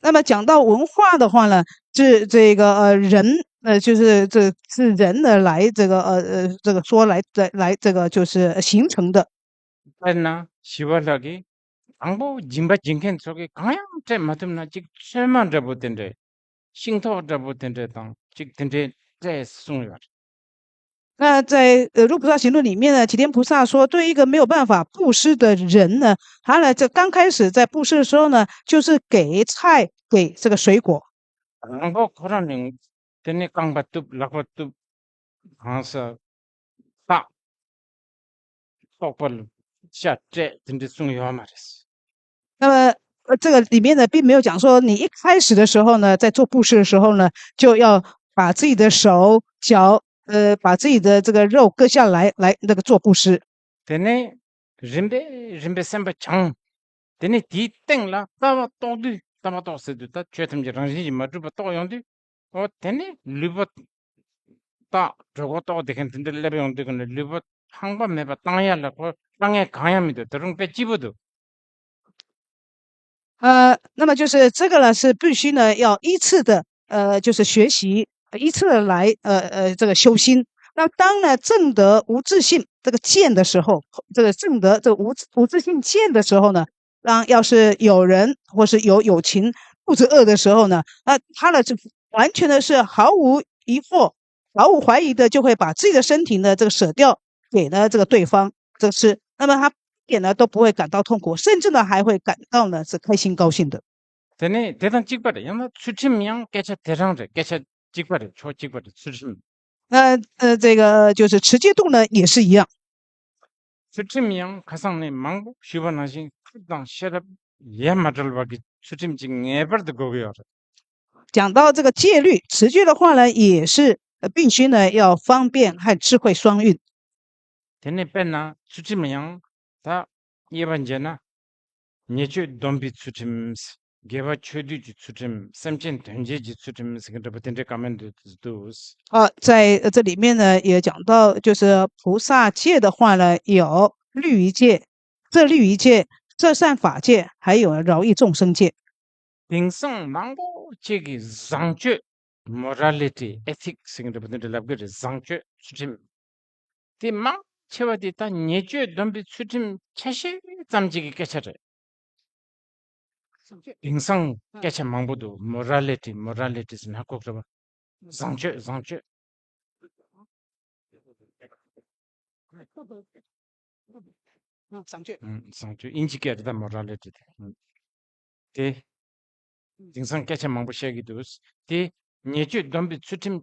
那么讲到文化的话呢，是这个呃人呃，就是这是人呢来这个呃呃这个说来来来这个就是形成的。 དཔེར་ན་ཞི་བ་ལྷ་གིས་དང་པོ་སྦྱིན་པ་སྦྱིན་མཁན་ཚོ་གིས་གང་ཡང་སྤྲད་མ་ཐུབ་ན། གཅིག་ཚོད་མ་འདྲ་པོ་དེ་འདྲས། ཤིང་ཐོག་འདྲ་པོ་དེ་འདྲས་དང་གཅིག་དེ་འདྲས་སྤྲད་གསུངས་ཡོད་རེད། 那在呃《入菩萨行论》里面呢，齐天菩萨说，对一个没有办法布施的人呢，他呢，这刚开始在布施的时候呢，就是给菜，给这个水果。 དང་པོ་ཁོ་རང་ནས་དེ་ནས་རྐང་པ་གཏུབ། ལག་པ་གཏུབ། གང་ས་བཏགས། ལྟོགས་པ་ལ་ཤ་སྤྲད། དེ་འདྲ་གསུངས་ཡོད་མ་རེད། 那么呃，这个里面呢，并没有讲说你一开始的时候呢，在做布施的时候呢，就要把自己的手脚呃，把自己的这个肉割下来，来那个做布施。 དེ་ནས་རིམ་པས་རིམ་པས་སེམས་པ་སྦྱངས། དེ་ནས་དེའི་སྟེང་ལ་ལྟ་བ་རྟོགས་དུས། ལྟ་བ་རྟོགས་ཟེར་དུས་ད་ཆོས་ཐམས་ཅད་རང་བཞིན་གྱིས་མ་གྲུབ་པ་རྟོགས་ཡོང་དུས། འོ་དེ་ནས་ལུས་པོ་བཏགས། གྲོད་ཁོག་ལྟོགས་བསྡད་མཁན་དེ་འདྲ་སླེབས་ཡོང་དུས་ཀྱི་ནས་ལུས་པོ་ཧང་པ་མེད་པ་བཏང་ཡ་ལ་ཁོ་དཀའ་ངལ་གང་ཡང་མི་འདུག་ད་རུང་དཔེ་སྐྱིད་པོ་འདུག 呃，那么就是这个呢，是必须呢要依次的，呃，就是学习，依次的来，呃呃，这个修心。那当呢证得无自性这个见的时候，这个证得这个无无自性见的时候呢，当要是有人或是有友情肚子饿的时候呢，那他呢就完全的是毫无疑惑、毫无怀疑的就会把自己的身体呢这个舍掉给呢这个对方这个吃。那么他点呢都不会感到痛苦，甚至呢还会感到呢是开心高兴的。 དེ་ནས་དེ་དང་གཅིག་པ་རེད། ཡང་ན་ཚུལ་ཁྲིམས་ཡང་སྐད་ཆ་དེ་རང་རེད། སྐད་ཆ་གཅིག་པ་རེད། ཕྱོགས་གཅིག་པ་རེད། ཚུལ་ཁྲིམས། 那呃，这个就是持戒度呢也是一样。 ཚུལ་ཁྲིམས་ཡང་ཁ་སང་ནས་མང་པོ་ཞུས་པ་ནང་བཞིན་ཐབས་དང་ཤེས་རབ་ཡ་མ་བྲལ་བ་གི་ཚུལ་ཁྲིམས་ཅིག་ངེས་པར་དུ་དགོས་ཀྱི་ཡོད་རེད། 讲到这个戒律，持戒的话呢，也是呃必须呢要方便和智慧双运。 དེ་ནས་དཔེར་ན་ཚུལ་ཁྲིམས་ཡང་ད་དབྱེ་བ་འབྱེད་ན། ཉེས་སྤྱོད་སྡོམ་པའི་ཚུལ་ཁྲིམས། དགེ་བ་ཆོས་སྡུད་ཀྱི་ཚུལ་ཁྲིམས། སེམས་ཅན་དོན་བྱེད་ཀྱི་ཚུལ་ཁྲིམས་ཟེར་གྱི་འདྲ་པོ་དེ་འདྲའི་བཀའ་མོལ་འདུག་འདུག 啊，在呃这里面呢，也讲到，就是菩萨戒的话呢，有律仪戒、摄律仪戒、摄善法戒，还有饶益众生戒。 དེང་སང་མང་པོ་ཅིག་གིས་བཟང་སྤྱོད། Morality, ethics ཟེར་གྱི་འདྲ་པོ་དེ་འདྲ་ལབ་ཀྱི་རེད། བཟང་སྤྱོད་ཚུལ་ཁྲིམས། དེ་མང་ཆེ་བ་དེ་ད་ཉེས་སྤྱོད་སྡོམ་པའི་ཚུལ་ཁྲིམས་ཆ་ཤས་ཙམ་ཅིག་གི་སྐད་ཆ་རེད། དེང་སང་སྐད་ཆ་མང་པོ་འདུག Morality, morality ཟེར་ན་ཧ་གོ་གི་རེད་པ། བཟང་སྤྱོད། བཟང་སྤྱོད། བཟང་སྤྱོད། ཨང་། བཟང་སྤྱོད། དབྱིན་ཇི་སྐད་རེད་ད། Morality དེ། ཨང་། དེ། དེང་སང་སྐད་ཆ་མང་པོ་བཤད་ཀྱི་འདུག་དེ་ཉེས་སྤྱོད་སྡོམ་པའི་ཚུལ་ཁྲིམས་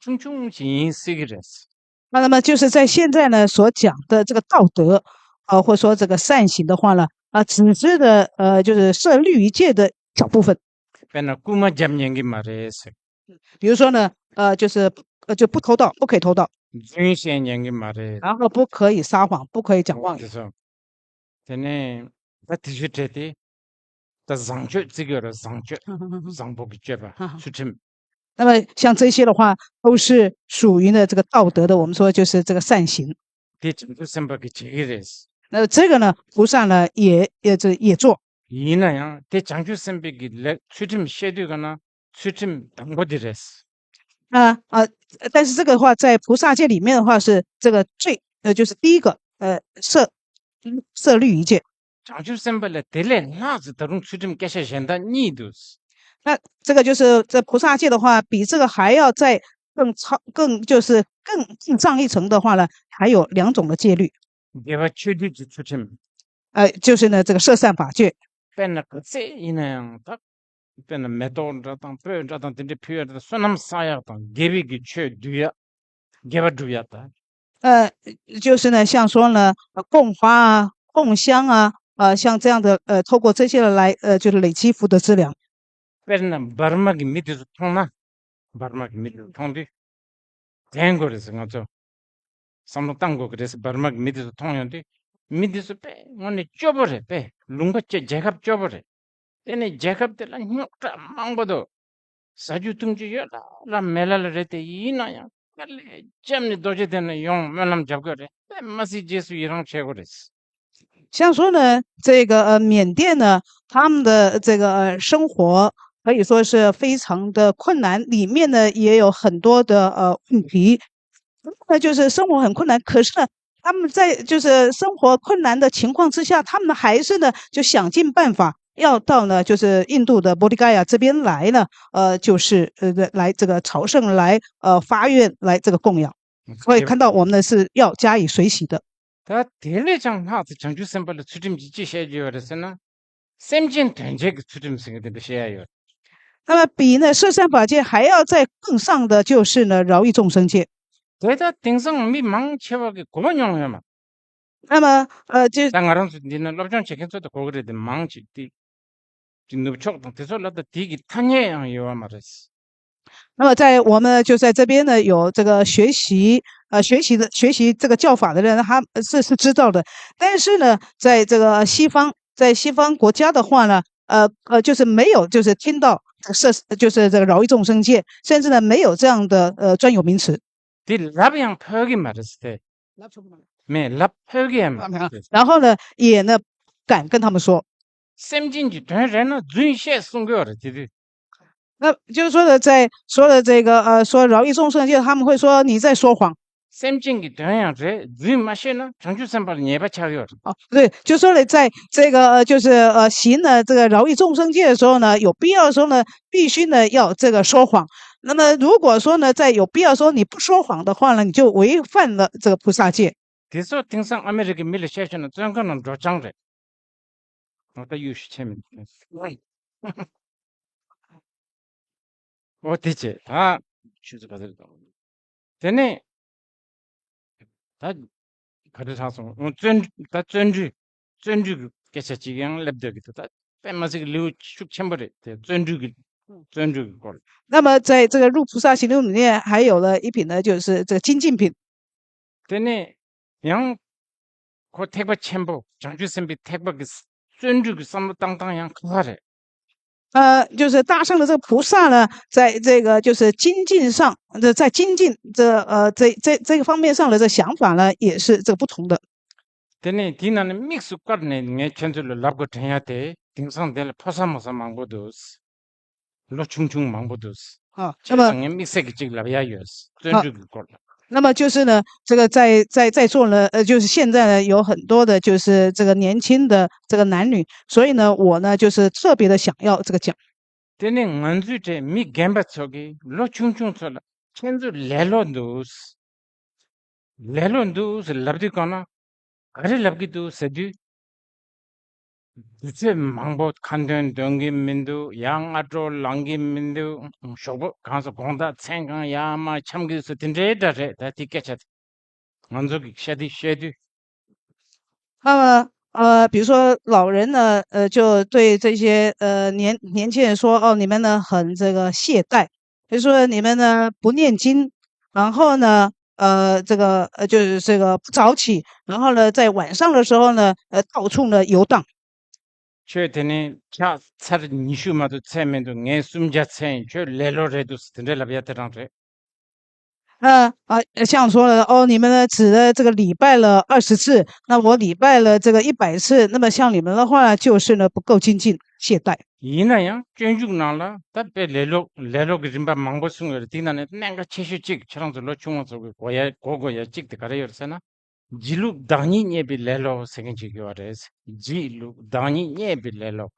ཆུང་ཆུང་ཞིག་ཡིན་སྲིད་ཀྱི་རེད། 那那么就是在现在呢所讲的这个道德，呃，或者说这个善行的话呢，啊，只是的，呃，就是设律仪戒的小部分。 དཔེར་ན་རྐུན་མ་རྒྱབ་ཉན་གྱི་མ་རེད་ཟེར། 比如说呢，呃，就是呃就不偷盗，不可以偷盗， རྫུན་བཤད་ཉན་གྱི་མ་རེད། 然后不可以撒谎，不可以讲妄言。 དེ་ཚོ། དེ་ནས་ད་དེ་ཚོའི་གྲས་དེ་ད་བཟང་སྤྱོད་བརྩི་གི་ཡོད་རེད། བཟང་སྤྱོད། བཟང་པོ་གི་སྤྱོད་པ། ཚུལ་ཁྲིམས། 那么像这些的话，都是属于呢这个道德的，我们说就是这个善行。 དེ་བྱང་ཆུབ་སེམས་དཔའ་གིས་བྱེད་ཀྱི་རེད། 那这个呢，菩萨呢也也这也做。 ཡིན་ན་ཡང་དེ་བྱང་ཆུབ་སེམས་དཔའ་གི་ལས་ཚུལ་ཁྲིམས་བཤད་དུས་ག་ན་ཚུལ་ཁྲིམས་དང་པོ་དེ་རེད། 啊啊，但是这个话在菩萨戒里面的话是这个最呃就是第一个呃设设律仪戒。 བྱང་ཆུབ་སེམས་དཔའ་ལ་དེ་ལས་ལྷག་ཙམ་ད་རུང་ཚུལ་ཁྲིམས་སྐད་ཆ་གཞན་དག་གཉིས་འདུག 那这个就是这菩萨戒的话，比这个还要再更超、更就是更更上一层的话呢，还有两种的戒律。 དགེ་བ་ཆོས་སྡུད་ཀྱི་ཚུལ་ཁྲིམས། 呃，就是呢这个摄善法戒。 དཔེར་ན་ག་ཚད་ཡིན་ན་ཡང་ད། དཔེར་ན་མེ་ཏོག་འདྲ་དང་སྤོས་འདྲ་དང་དེ་འདྲའི་ཕུལ་ཡ་དང་བསོད་ནམས་བསགས་ཡག་དང་དགེ་བའི་གི་ཆོས་སྡུད་ཡ། དགེ་བ་སྒྲུབ་ཡ་ད། 呃，就是呢，像说呢，呃供花啊、供香啊，呃，像这样的，呃，透过这些来，呃，就是累积福德资粮。 དཔེར་ན་འབར་མ་གི་མི་དེ་ཚོ་མཐོང་ན། འབར་མ་གི་མི་དེ་ཚོ་མཐོང་དུས། དྲན་དགོས་རེད་ཟེར་ང་ཚོ། བསམ་བློ་བཏང་དགོས་ཀྱི་རེད་ཟེར། འབར་མ་གི་མི་དེ་ཚོ་མཐོང་ཡོང་དུས། མི་དེ་ཚོ་དཔེ་དངོས་གནས་སྐྱོ་པོ་རེད། དཔེ་ལུང་པ་སྐྱེ་རྒྱལ་ཁབ་སྐྱོ་པོ་རེད། དེ་ནས་རྒྱལ་ཁབ་དེ་ལ་རྙོག་དྲ་མང་པོ་འདུག་ཟ་རྒྱུ་འཐུང་རྒྱུ་ཡོད་ལ་ལ་མེད་ལ་ལ་རེད་དེ། ཡིན་ན་ཡང་དཀའ་ལས་བརྒྱབ་ནས་རྡོ་རྗེ་གདན་ལ་ཡོང་སྨོན་ལམ་རྒྱབ་དགོས་རེད། དཔེ་མ་སྲིད་རྗེས་སུ་ཡི་རང་བྱེད་དགོས་རེད། 像说呢，这个呃缅甸呢，他们的这个呃生活可以说是非常的困难，里面呢也有很多的呃问题。那就是生活很困难，可是呢，他们在就是生活困难的情况之下，他们还是呢就想尽办法要到呢就是印度的Bodh Gaya这边来呢，呃，就是呃来这个朝圣，来呃发愿，来这个供养。所以看到我们呢是要加以学习的。 ད་དེ་ལས་ཀྱང་ལྷག་ཏུ་བྱང་ཆུབ་སེམས་དཔའ་ལ་ཚུལ་ཁྲིམས་ཀྱིས་ཅི་བཤད་ཀྱི་ཡོད་རེད་ཟེར་ན། སེམས་ཅན་དོན་བྱེད་ཀྱི་ཚུལ་ཁྲིམས་ཟེར་གྱི་དེ་འདྲ་བཤད་ཡ་ཡོད། 那么比呢十善法界还要再更上的就是呢饶益众生戒。 དེ་ལྟར་དེང་སང་མི་མང་ཆེ་བ་གི་གོ་བ་མྱོང་ཡོད་མ། 那么呃，就 ད་ང་རང་ཚོ་འདི་ན་སློབ་སྦྱོང་བྱེད་མཁན་ཚོ་ད་གོ་གི་རེད། དེ་མང་ཆེ་དེ་ནུབ་ཕྱོགས་དང་དེ་ཚོ་ལ་ད་དེ་གི་ཐ་སྙད་ཡང་ཡོད་པ་མ་རེད། 那么在我们就在这边呢，有这个学习，呃，学习的学习这个教法的人，他是是知道的。但是呢，在这个西方，在西方国家的话呢，呃呃，就是没有就是听到这个设，就是这个饶益众生戒，甚至呢没有这样的呃专有名词。 དེ་ལབ་ཡང་ཕོད་ཀྱི་མ་རེད་ཟེར། དེ་མེད་ལབ་ཕོད་ཀྱི་ཡང་མ་རེད། 然后呢，也呢敢跟他们说。 སེམས་ཅན་གྱི་དོན་རེད་ན་རྫུན་བཤད་གསུང་གི་ཡོད་རེད། དེ་དུས། 那就是说的，在说的这个呃，说饶益众生戒，他们会说你在说谎。 སེམས་ཅན་གྱི་དོན་ཡང་རེད། རྫུན་མ་བཤད་ན་བྱང་ཆུབ་སེམས་དཔའ་ལ་ཉེས་པ་ཆགས་ཡོད་རེད། 哦，对，就说了在这个呃，就是呃，行呢这个饶益众生戒的时候呢，有必要的时候呢，必须呢要这个说谎。那么如果说呢，在有必要说你不说谎的话呢，你就违反了这个菩萨戒。དེ་ཚོ་དེང་སང་ཨ་མི་རི་ཀའི་མི་ལ་བཤད་ཤོད་ན་བཙོན་ཁང་ནང་འགྲོ་རྐྱང་རེད། འོ་ད་གཡུ་ཞིག་ཆེ་མིན། འོ་དེ་བྱས་ད་ཆུ་ཚོད་ག་ཚོད་རེད་དང་། དེ་ནས་ད་ག་རེ་ལྷག་སོང་། འོ་བརྩོན་ད་བརྩོན་འགྲུས་བརྩོན་འགྲུས་ཀྱི་སྐད་ཆ་གཅིག་ཡང་སླེབས་སྡོད་ཀྱི་འདུག་ད་དཔེ་མ་སྲིད་ཀྱི་ལེའུ་ཤུགས་ཆེན་པོ་རེད་དེ། བརྩོན་འགྲུས་ཀྱི་བརྩོན་འགྲུས་ཀྱི་སྐོར། 那么在这个入菩萨行论里面，还有了一品呢，就是这个精进品。 དེ་ནས་ཡང་ཁོ་ཐེག་པ་ཆེན་པོ་བྱང་ཆུབ་སེམས་དཔའི་ཐེག་པ་གི་བརྩོན་འགྲུས་ཀྱི་བསམ་བློ་བཏང་སྟངས་ཡང་ཁག་ཁག་རེད། 呃，就是大乘的这个菩萨呢，在这个就是精进上，这在精进这呃这这这个方面上的这想法呢，也是这个不同的。 དེ་ནས་དེའི་ནང་ནས་དམིགས་སུ་བཀར་ནས་ངས་ཁྱེད་ཚོ་ལ་ལབ་དགོས་དྲན་ཡ་དེ་དེང་སང་དེ་ལ་ཕོ་གསར་མོ་གསར་མང་པོ་འདུག་ལོ་ཆུང་ཆུང་མང་པོ་འདུག 啊，那 བྱས་ཙང་ངས་དམིགས་བསལ་གྱི་གཅིག་ལབ་ཡ་ཡོད། བརྩོན་འགྲུས་ཀྱི་སྐོར་ལ། 那么就是呢，这个在在在座呢，呃，就是现在呢有很多的就是这个年轻的这个男女，所以呢，我呢就是特别的想要这个讲。 དེ་ནས་ང་ཚོའི་གྲས་མི་རྒན་པ་ཚོ་གིས་ལོ་ཆུང་ཆུང་ཚོ་ལ་ཁྱེད་ཚོ་ལེ་ལོ་འདུག་ལེ་ལོ་འདུག་ཟེར་ལབ་དུས་གང་ན་ག་རེ་ལབ་ཀྱི་འདུག་ཟེར་དུས། དུས་ཚོད་མང་པོ་ཁ་འདོན་འདོན་གྱི་མི་འདུག་ཡང་སྔ་དྲོ་ལངས་ཀྱི་མི་འདུག་ཞོགས་པ་གང་ས་དགོང་དག་མཚན་གང་ཡར་མར་འཁྱམ་གྱི་སུ་དེ་འདྲའི་འདྲ་རེད། ད་དེ་སྐད་ཆ་དེ་ང་ཚོ་གིས་བཤད་དུས་བཤད་དུས། 那么呃，比如说老人呢，呃，就对这些呃年年轻人说，哦，你们呢很这个懈怠，就说你们呢不念经，然后呢，呃，这个呃就是这个不早起，然后呢在晚上的时候呢，呃，到处呢游荡。 ཁྱོད་དེ་ནས་ཕྱག་ཚར་ཉི་ཤུ་མ་གཏོགས་ཚད་མི་འདུག་ངས་སུམ་བརྒྱ་ཚད་ཡིན། ཁྱོད་ལེ་ལོ་རེད་འདུག་དེ་འདྲ་ལབ་ཡ་དེ་རང་རེད། 呃啊，像说了哦，你们呢指的这个礼拜了二十次，那我礼拜了这个一百次，那么像你们的话就是呢不够精进懈怠。 ཡིན་ན་ཡང་སྤྱོད་འཇུག་ནང་ལ་ད་དཔེ་ལེ་ལོ་ལེ་ལོ་གི་རིམ་པ་མང་པོ་གསུངས་ཡོད་རེད། དེ་ནང་ནས་གནད་འགག་ཆེ་ཤོས་གཅིག་ཁྱེད་རང་ཚོ་ལོ་ཆུང་བ་ཚོ་གི་གོ་ཡ་གོ་དགོས་ཡ་གཅིག་དེ་ག་རེ་ཡོད་རེད་ཟེར་ན། སྒྱིད་ལུག་བདག་ཉིད་བརྙས་པའི་ལེ་ལོ་ཟེར་མཁན་ཅིག་ཡོད་རེད། སྒྱིད་ལུག་བདག་ཉིད་བརྙས་པའི་ལེ་ལོ།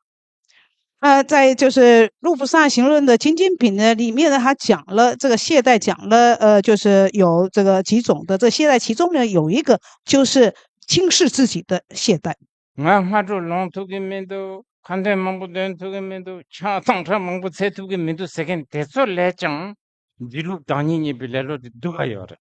呃，在就是《入菩萨行论》的精进品呢，里面呢，他讲了这个懈怠，讲了呃，就是有这个几种的这个懈怠，其中呢有一个就是轻视自己的懈怠。 ང་སྔ་དྲོ་ལངས་ཐུབ་ཀྱི་མི་འདུག་ཁ་འདོན་མང་པོ་འདོན་ཐུབ་ཀྱི་མི་འདུག་ཕྱག་དང་ཁྲ་མང་པོ་འཚལ་ཐུབ་ཀྱི་མི་འདུག་ཟེར་མཁན་དེ་ཚོ་ལས་ཀྱང་སྒྱིད་ལུག་བདག་ཉིད་བརྙས་པའི་ལེ་ལོ་དེ་སྡུག་ག་ཡོད་རེད།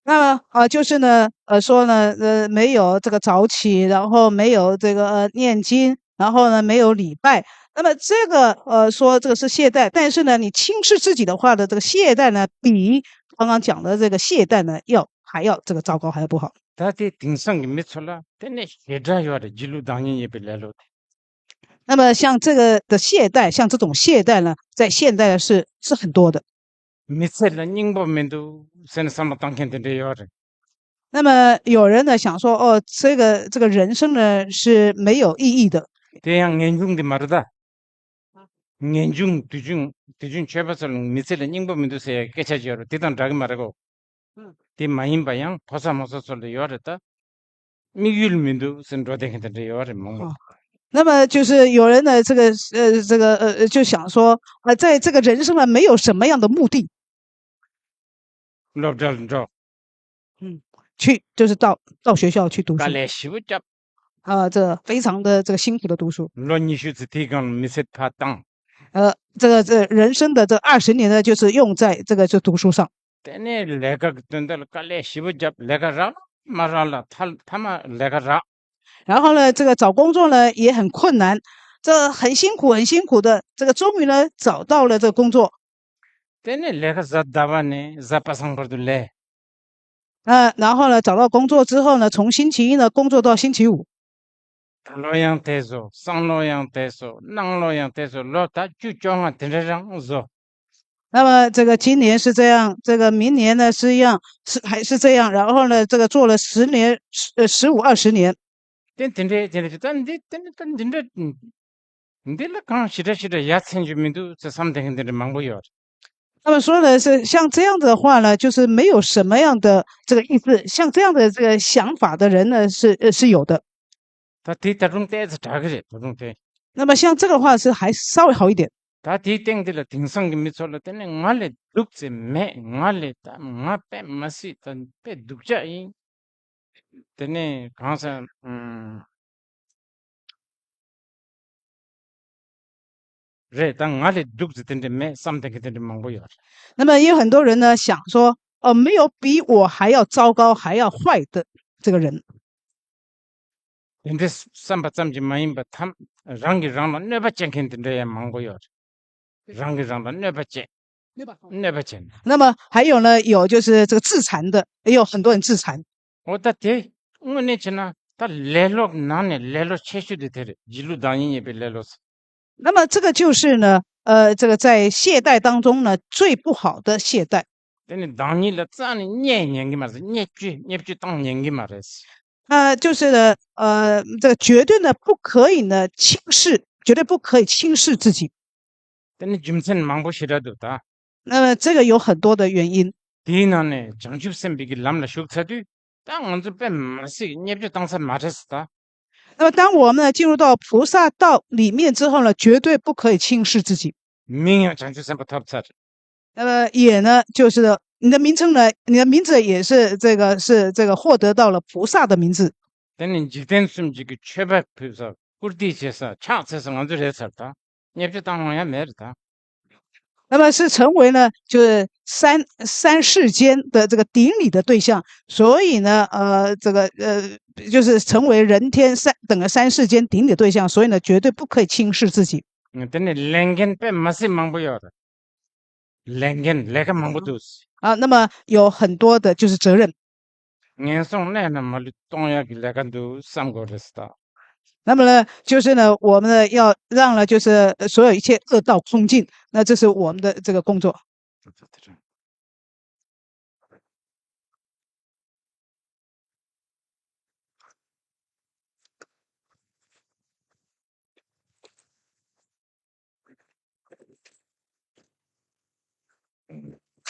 那么啊，就是呢，呃，说呢，呃，没有这个早起，然后没有这个呃念经，然后呢没有礼拜。那么这个呃说这个是懈怠，但是呢，你轻视自己的话呢，这个懈怠呢比刚刚讲的这个懈怠呢要还要这个糟糕，还要不好。 ད་དེ་དེང་སང་གི་མི་ཚོ་ལ་དེ་ནས་ཞེ་དྲག་ཡོད་རེད། སྒྱིད་ལུག་བདག་ཉིད་བརྙས་པའི་ལེ་ལོ་དེ། 那么像这个的懈怠，像这种懈怠呢，在现代是是很多的。 མི་ཚེ་ལ་སྙིང་པོ་མི་འདུག་ཟེར་ནས་བསམ་བློ་བཏང་མཁན་དེ་འདྲ་ཡོད་རེད། 那么有人呢想说，哦，这个这个人生呢是没有意义的。 དེ་ཡང་ངེས་འབྱུང་དེ་མ་རེད་ད། ངེས་འབྱུང་དུས་རྒྱུན་དུས་རྒྱུན་ཆོས་པ་ཚོ་ལ་མི་ཚེ་ལ་སྙིང་པོ་མི་འདུག་ཟེར་ཡ་སྐད་ཆ་ཅིག་ཡོད་རེད། དེ་དང་འདྲ་གི་མ་རེད་གོ། དེ་མ་ཡིན་པ་ཡང་ཕོ་གསར་མོ་གསར་ཚོ་ལ་ཡོད་རེད་ད། དམིགས་ཡུལ་མི་འདུག་ཟེར་འགྲོ་བསྡད་མཁན་དེ་འདྲ་ཡོད་རེད་མང་པོ། 哦，那么就是有人呢，这个呃，这个呃，就想说，啊，在这个人生呢，没有什么样的目的。 སློབ་གྲྭར་འགྲོ། 嗯，去就是到到学校去读书。 དཀའ་ལས་ཞེ་པོ་བརྒྱབ། 啊，这非常的这个辛苦的读书。 ལོ་ཉི་ཤུ་ཙམ་དེའི་སྒང་ལ་མི་ཚེ་ཕར་བཏང་། 呃，这个这人生的这二十年呢，就是用在这个就读书上。 དེ་ནས་ལས་ཀ་གི་དོན་དག་ལ་དཀའ་ལས་ཞེ་པོ་བརྒྱབ། ལས་ཀ་རག་མ་རག་ལ་མཐའ་མཐའ་མ་ལས་ཀ་རག 然后呢，这个找工作呢也很困难，这很辛苦很辛苦的，这个终于呢找到了这个工作。 དེ་ནས་ལས་ཀ་གཟའ་ཟླ་བ་ནས་གཟའ་པ་སངས་བར་དུ་ལས། 呃，然后呢，找到工作之后呢，从星期一呢工作到星期五。 ད་ལོ་ཡང་དེ་བཟོ། སང་ལོ་ཡང་དེ་བཟོ། གནངས་ལོ་ཡང་དེ་བཟོ། ལོ་ད་བཅུ་བཅོ་ལྔ་དེ་འདྲ་རང་བཟོ། 那么这个今年是这样，这个明年呢是一样，是还是这样，然后呢，这个做了十年，十呃十五二十年。 དེ་དེ་འདྲའི་དེ་འདྲ་ད་འདི་དེ་འདྲ་ད་འདི་འདྲ། འདི་ལ་གང་ཞེ་དྲག་ཞེ་དྲག་ཡ་མཚན་རྒྱུ་མི་འདུག་ཟེར་བསམ་བསྡད་མཁན་དེ་འདྲ་མང་པོ་ཡོད། 他们说的是像这样子的话呢，就是没有什么样的这个意思，像这样的这个想法的人呢是呃是有的。 ད་དེ་ད་དུང་ཏོག་ཙམ་དྲག་གི་རེད། ད་དུང་དེ། 那么像这个话是还稍微好一点。 ད་དེའི་སྟེང་དེ་ལ་དེང་སང་གི་མི་ཚོ་ལ་དེ་ནི་ང་ལས་སྡུག་ཙམ་མེད། ང་ལས་ད་ང་དཔེ་མ་སྲིད་ད་དཔེ་སྡུག་ཅག་ཡིན། དེ་ནས་གང་ཟེར། ཨམ། རེད། ད་ང་ལས་སྡུག་ཙི་དེ་འདྲ་མེད་བསམ་དེ་གི་དེ་འདྲ་མང་པོ་ཡོད་རེད། 那么也有很多人呢想说，呃，没有比我还要糟糕、还要坏的这个人。 དེ་འདྲ་བསམ་པ་ཙམ་གྱིས་མ་ཡིན་པ་ཐམ་རང་གིས་རང་ལ་གནོད་པ་བྱེད་མཁན་དེ་འདྲ་ཡང་མང་པོ་ཡོད་རེད། རང་གིས་རང་ལ་གནོད་པ་བྱེད། གནོད་པ་བྱེད། 那么还有呢，有就是这个自残的，也有很多人自残。 འོ་ད་དེ་དངོས་གནས་བྱས་ན་ད་ལེ་ལོ་ནང་ནས་ལེ་ལོ་ཆེ་ཤོས་དེ་དེ་རེད། སྒྱིད་ལུག་བདག་ཉིད་བརྙས་པའི་ལེ་ལོ་ཟེར། 那么这个就是呢，呃，这个在懈怠当中呢最不好的懈怠。 དེ་ནི་བདག་ཉིད་ལ་རྩ་ནས་བརྙས་ཉན་གི་མ་རེད། བརྙས་བཅོས་བརྙས་བཅོས་བཏང་ཉན་གི་མ་རེད། 呃，就是呢，呃，这个绝对呢不可以呢轻视，绝对不可以轻视自己。 དེ་ནི་རྒྱུ་མཚན་མང་པོ་ཞེ་དྲག་འདུག་ད། 那么这个有很多的原因。 དེའི་ནང་ནས་བྱང་ཆུབ་སེམས་དཔའི་གི་ལམ་ལ་ཞུགས་ཚར་དུས་ད་ང་ཚོ་དཔེ་མ་སྲིད་བརྙས་བཅོས་བཏང་ས་མ་རེད་ཟེར་ད། 那么当我们呢进入到菩萨道里面之后呢，绝对不可以轻视自己。 མིང་ཡང་བྱང་ཆུབ་སེམས་དཔའ་ཐོབ་ཚར། 那么也呢，就是你的名称呢，你的名字也是这个是这个获得到了菩萨的名字。 དེ་ནི་འཇིག་རྟེན་གསུམ་གྱི་གི་མཆོད་པ་ཕུལ་ས་བཀུར་སྟི་བྱེད་ས་ཕྱག་འཚལ་ས་ང་ཚོ་རེད་ཚར་ད། བརྙས་བཅོས་བཏང་དབང་ཡང་མེད་རེད་ད། 那么是成为呢，就是三三世间的这个顶礼的对象，所以呢，呃，这个呃，就是成为人天三等个三世间顶礼对象，所以呢，绝对不可以轻视自己。 དེ་ནི་ལས་འགན་དཔེ་མ་སྲིད་མང་པོ་ཡོད་རེད། ལས་འགན་ལས་ཀ་མང་པོ་འདུག 啊，那么有很多的就是责任。 ངན་སོང་གནས་ན་མ་ལུས་གཏོང་ཡག་གི་ལས་ཀ་འདུག་བསམ་དགོས་རེད་ད། 那么呢，就是呢，我们呢要让呢，就是呃所有一切恶道空尽，那这是我们的这个工作。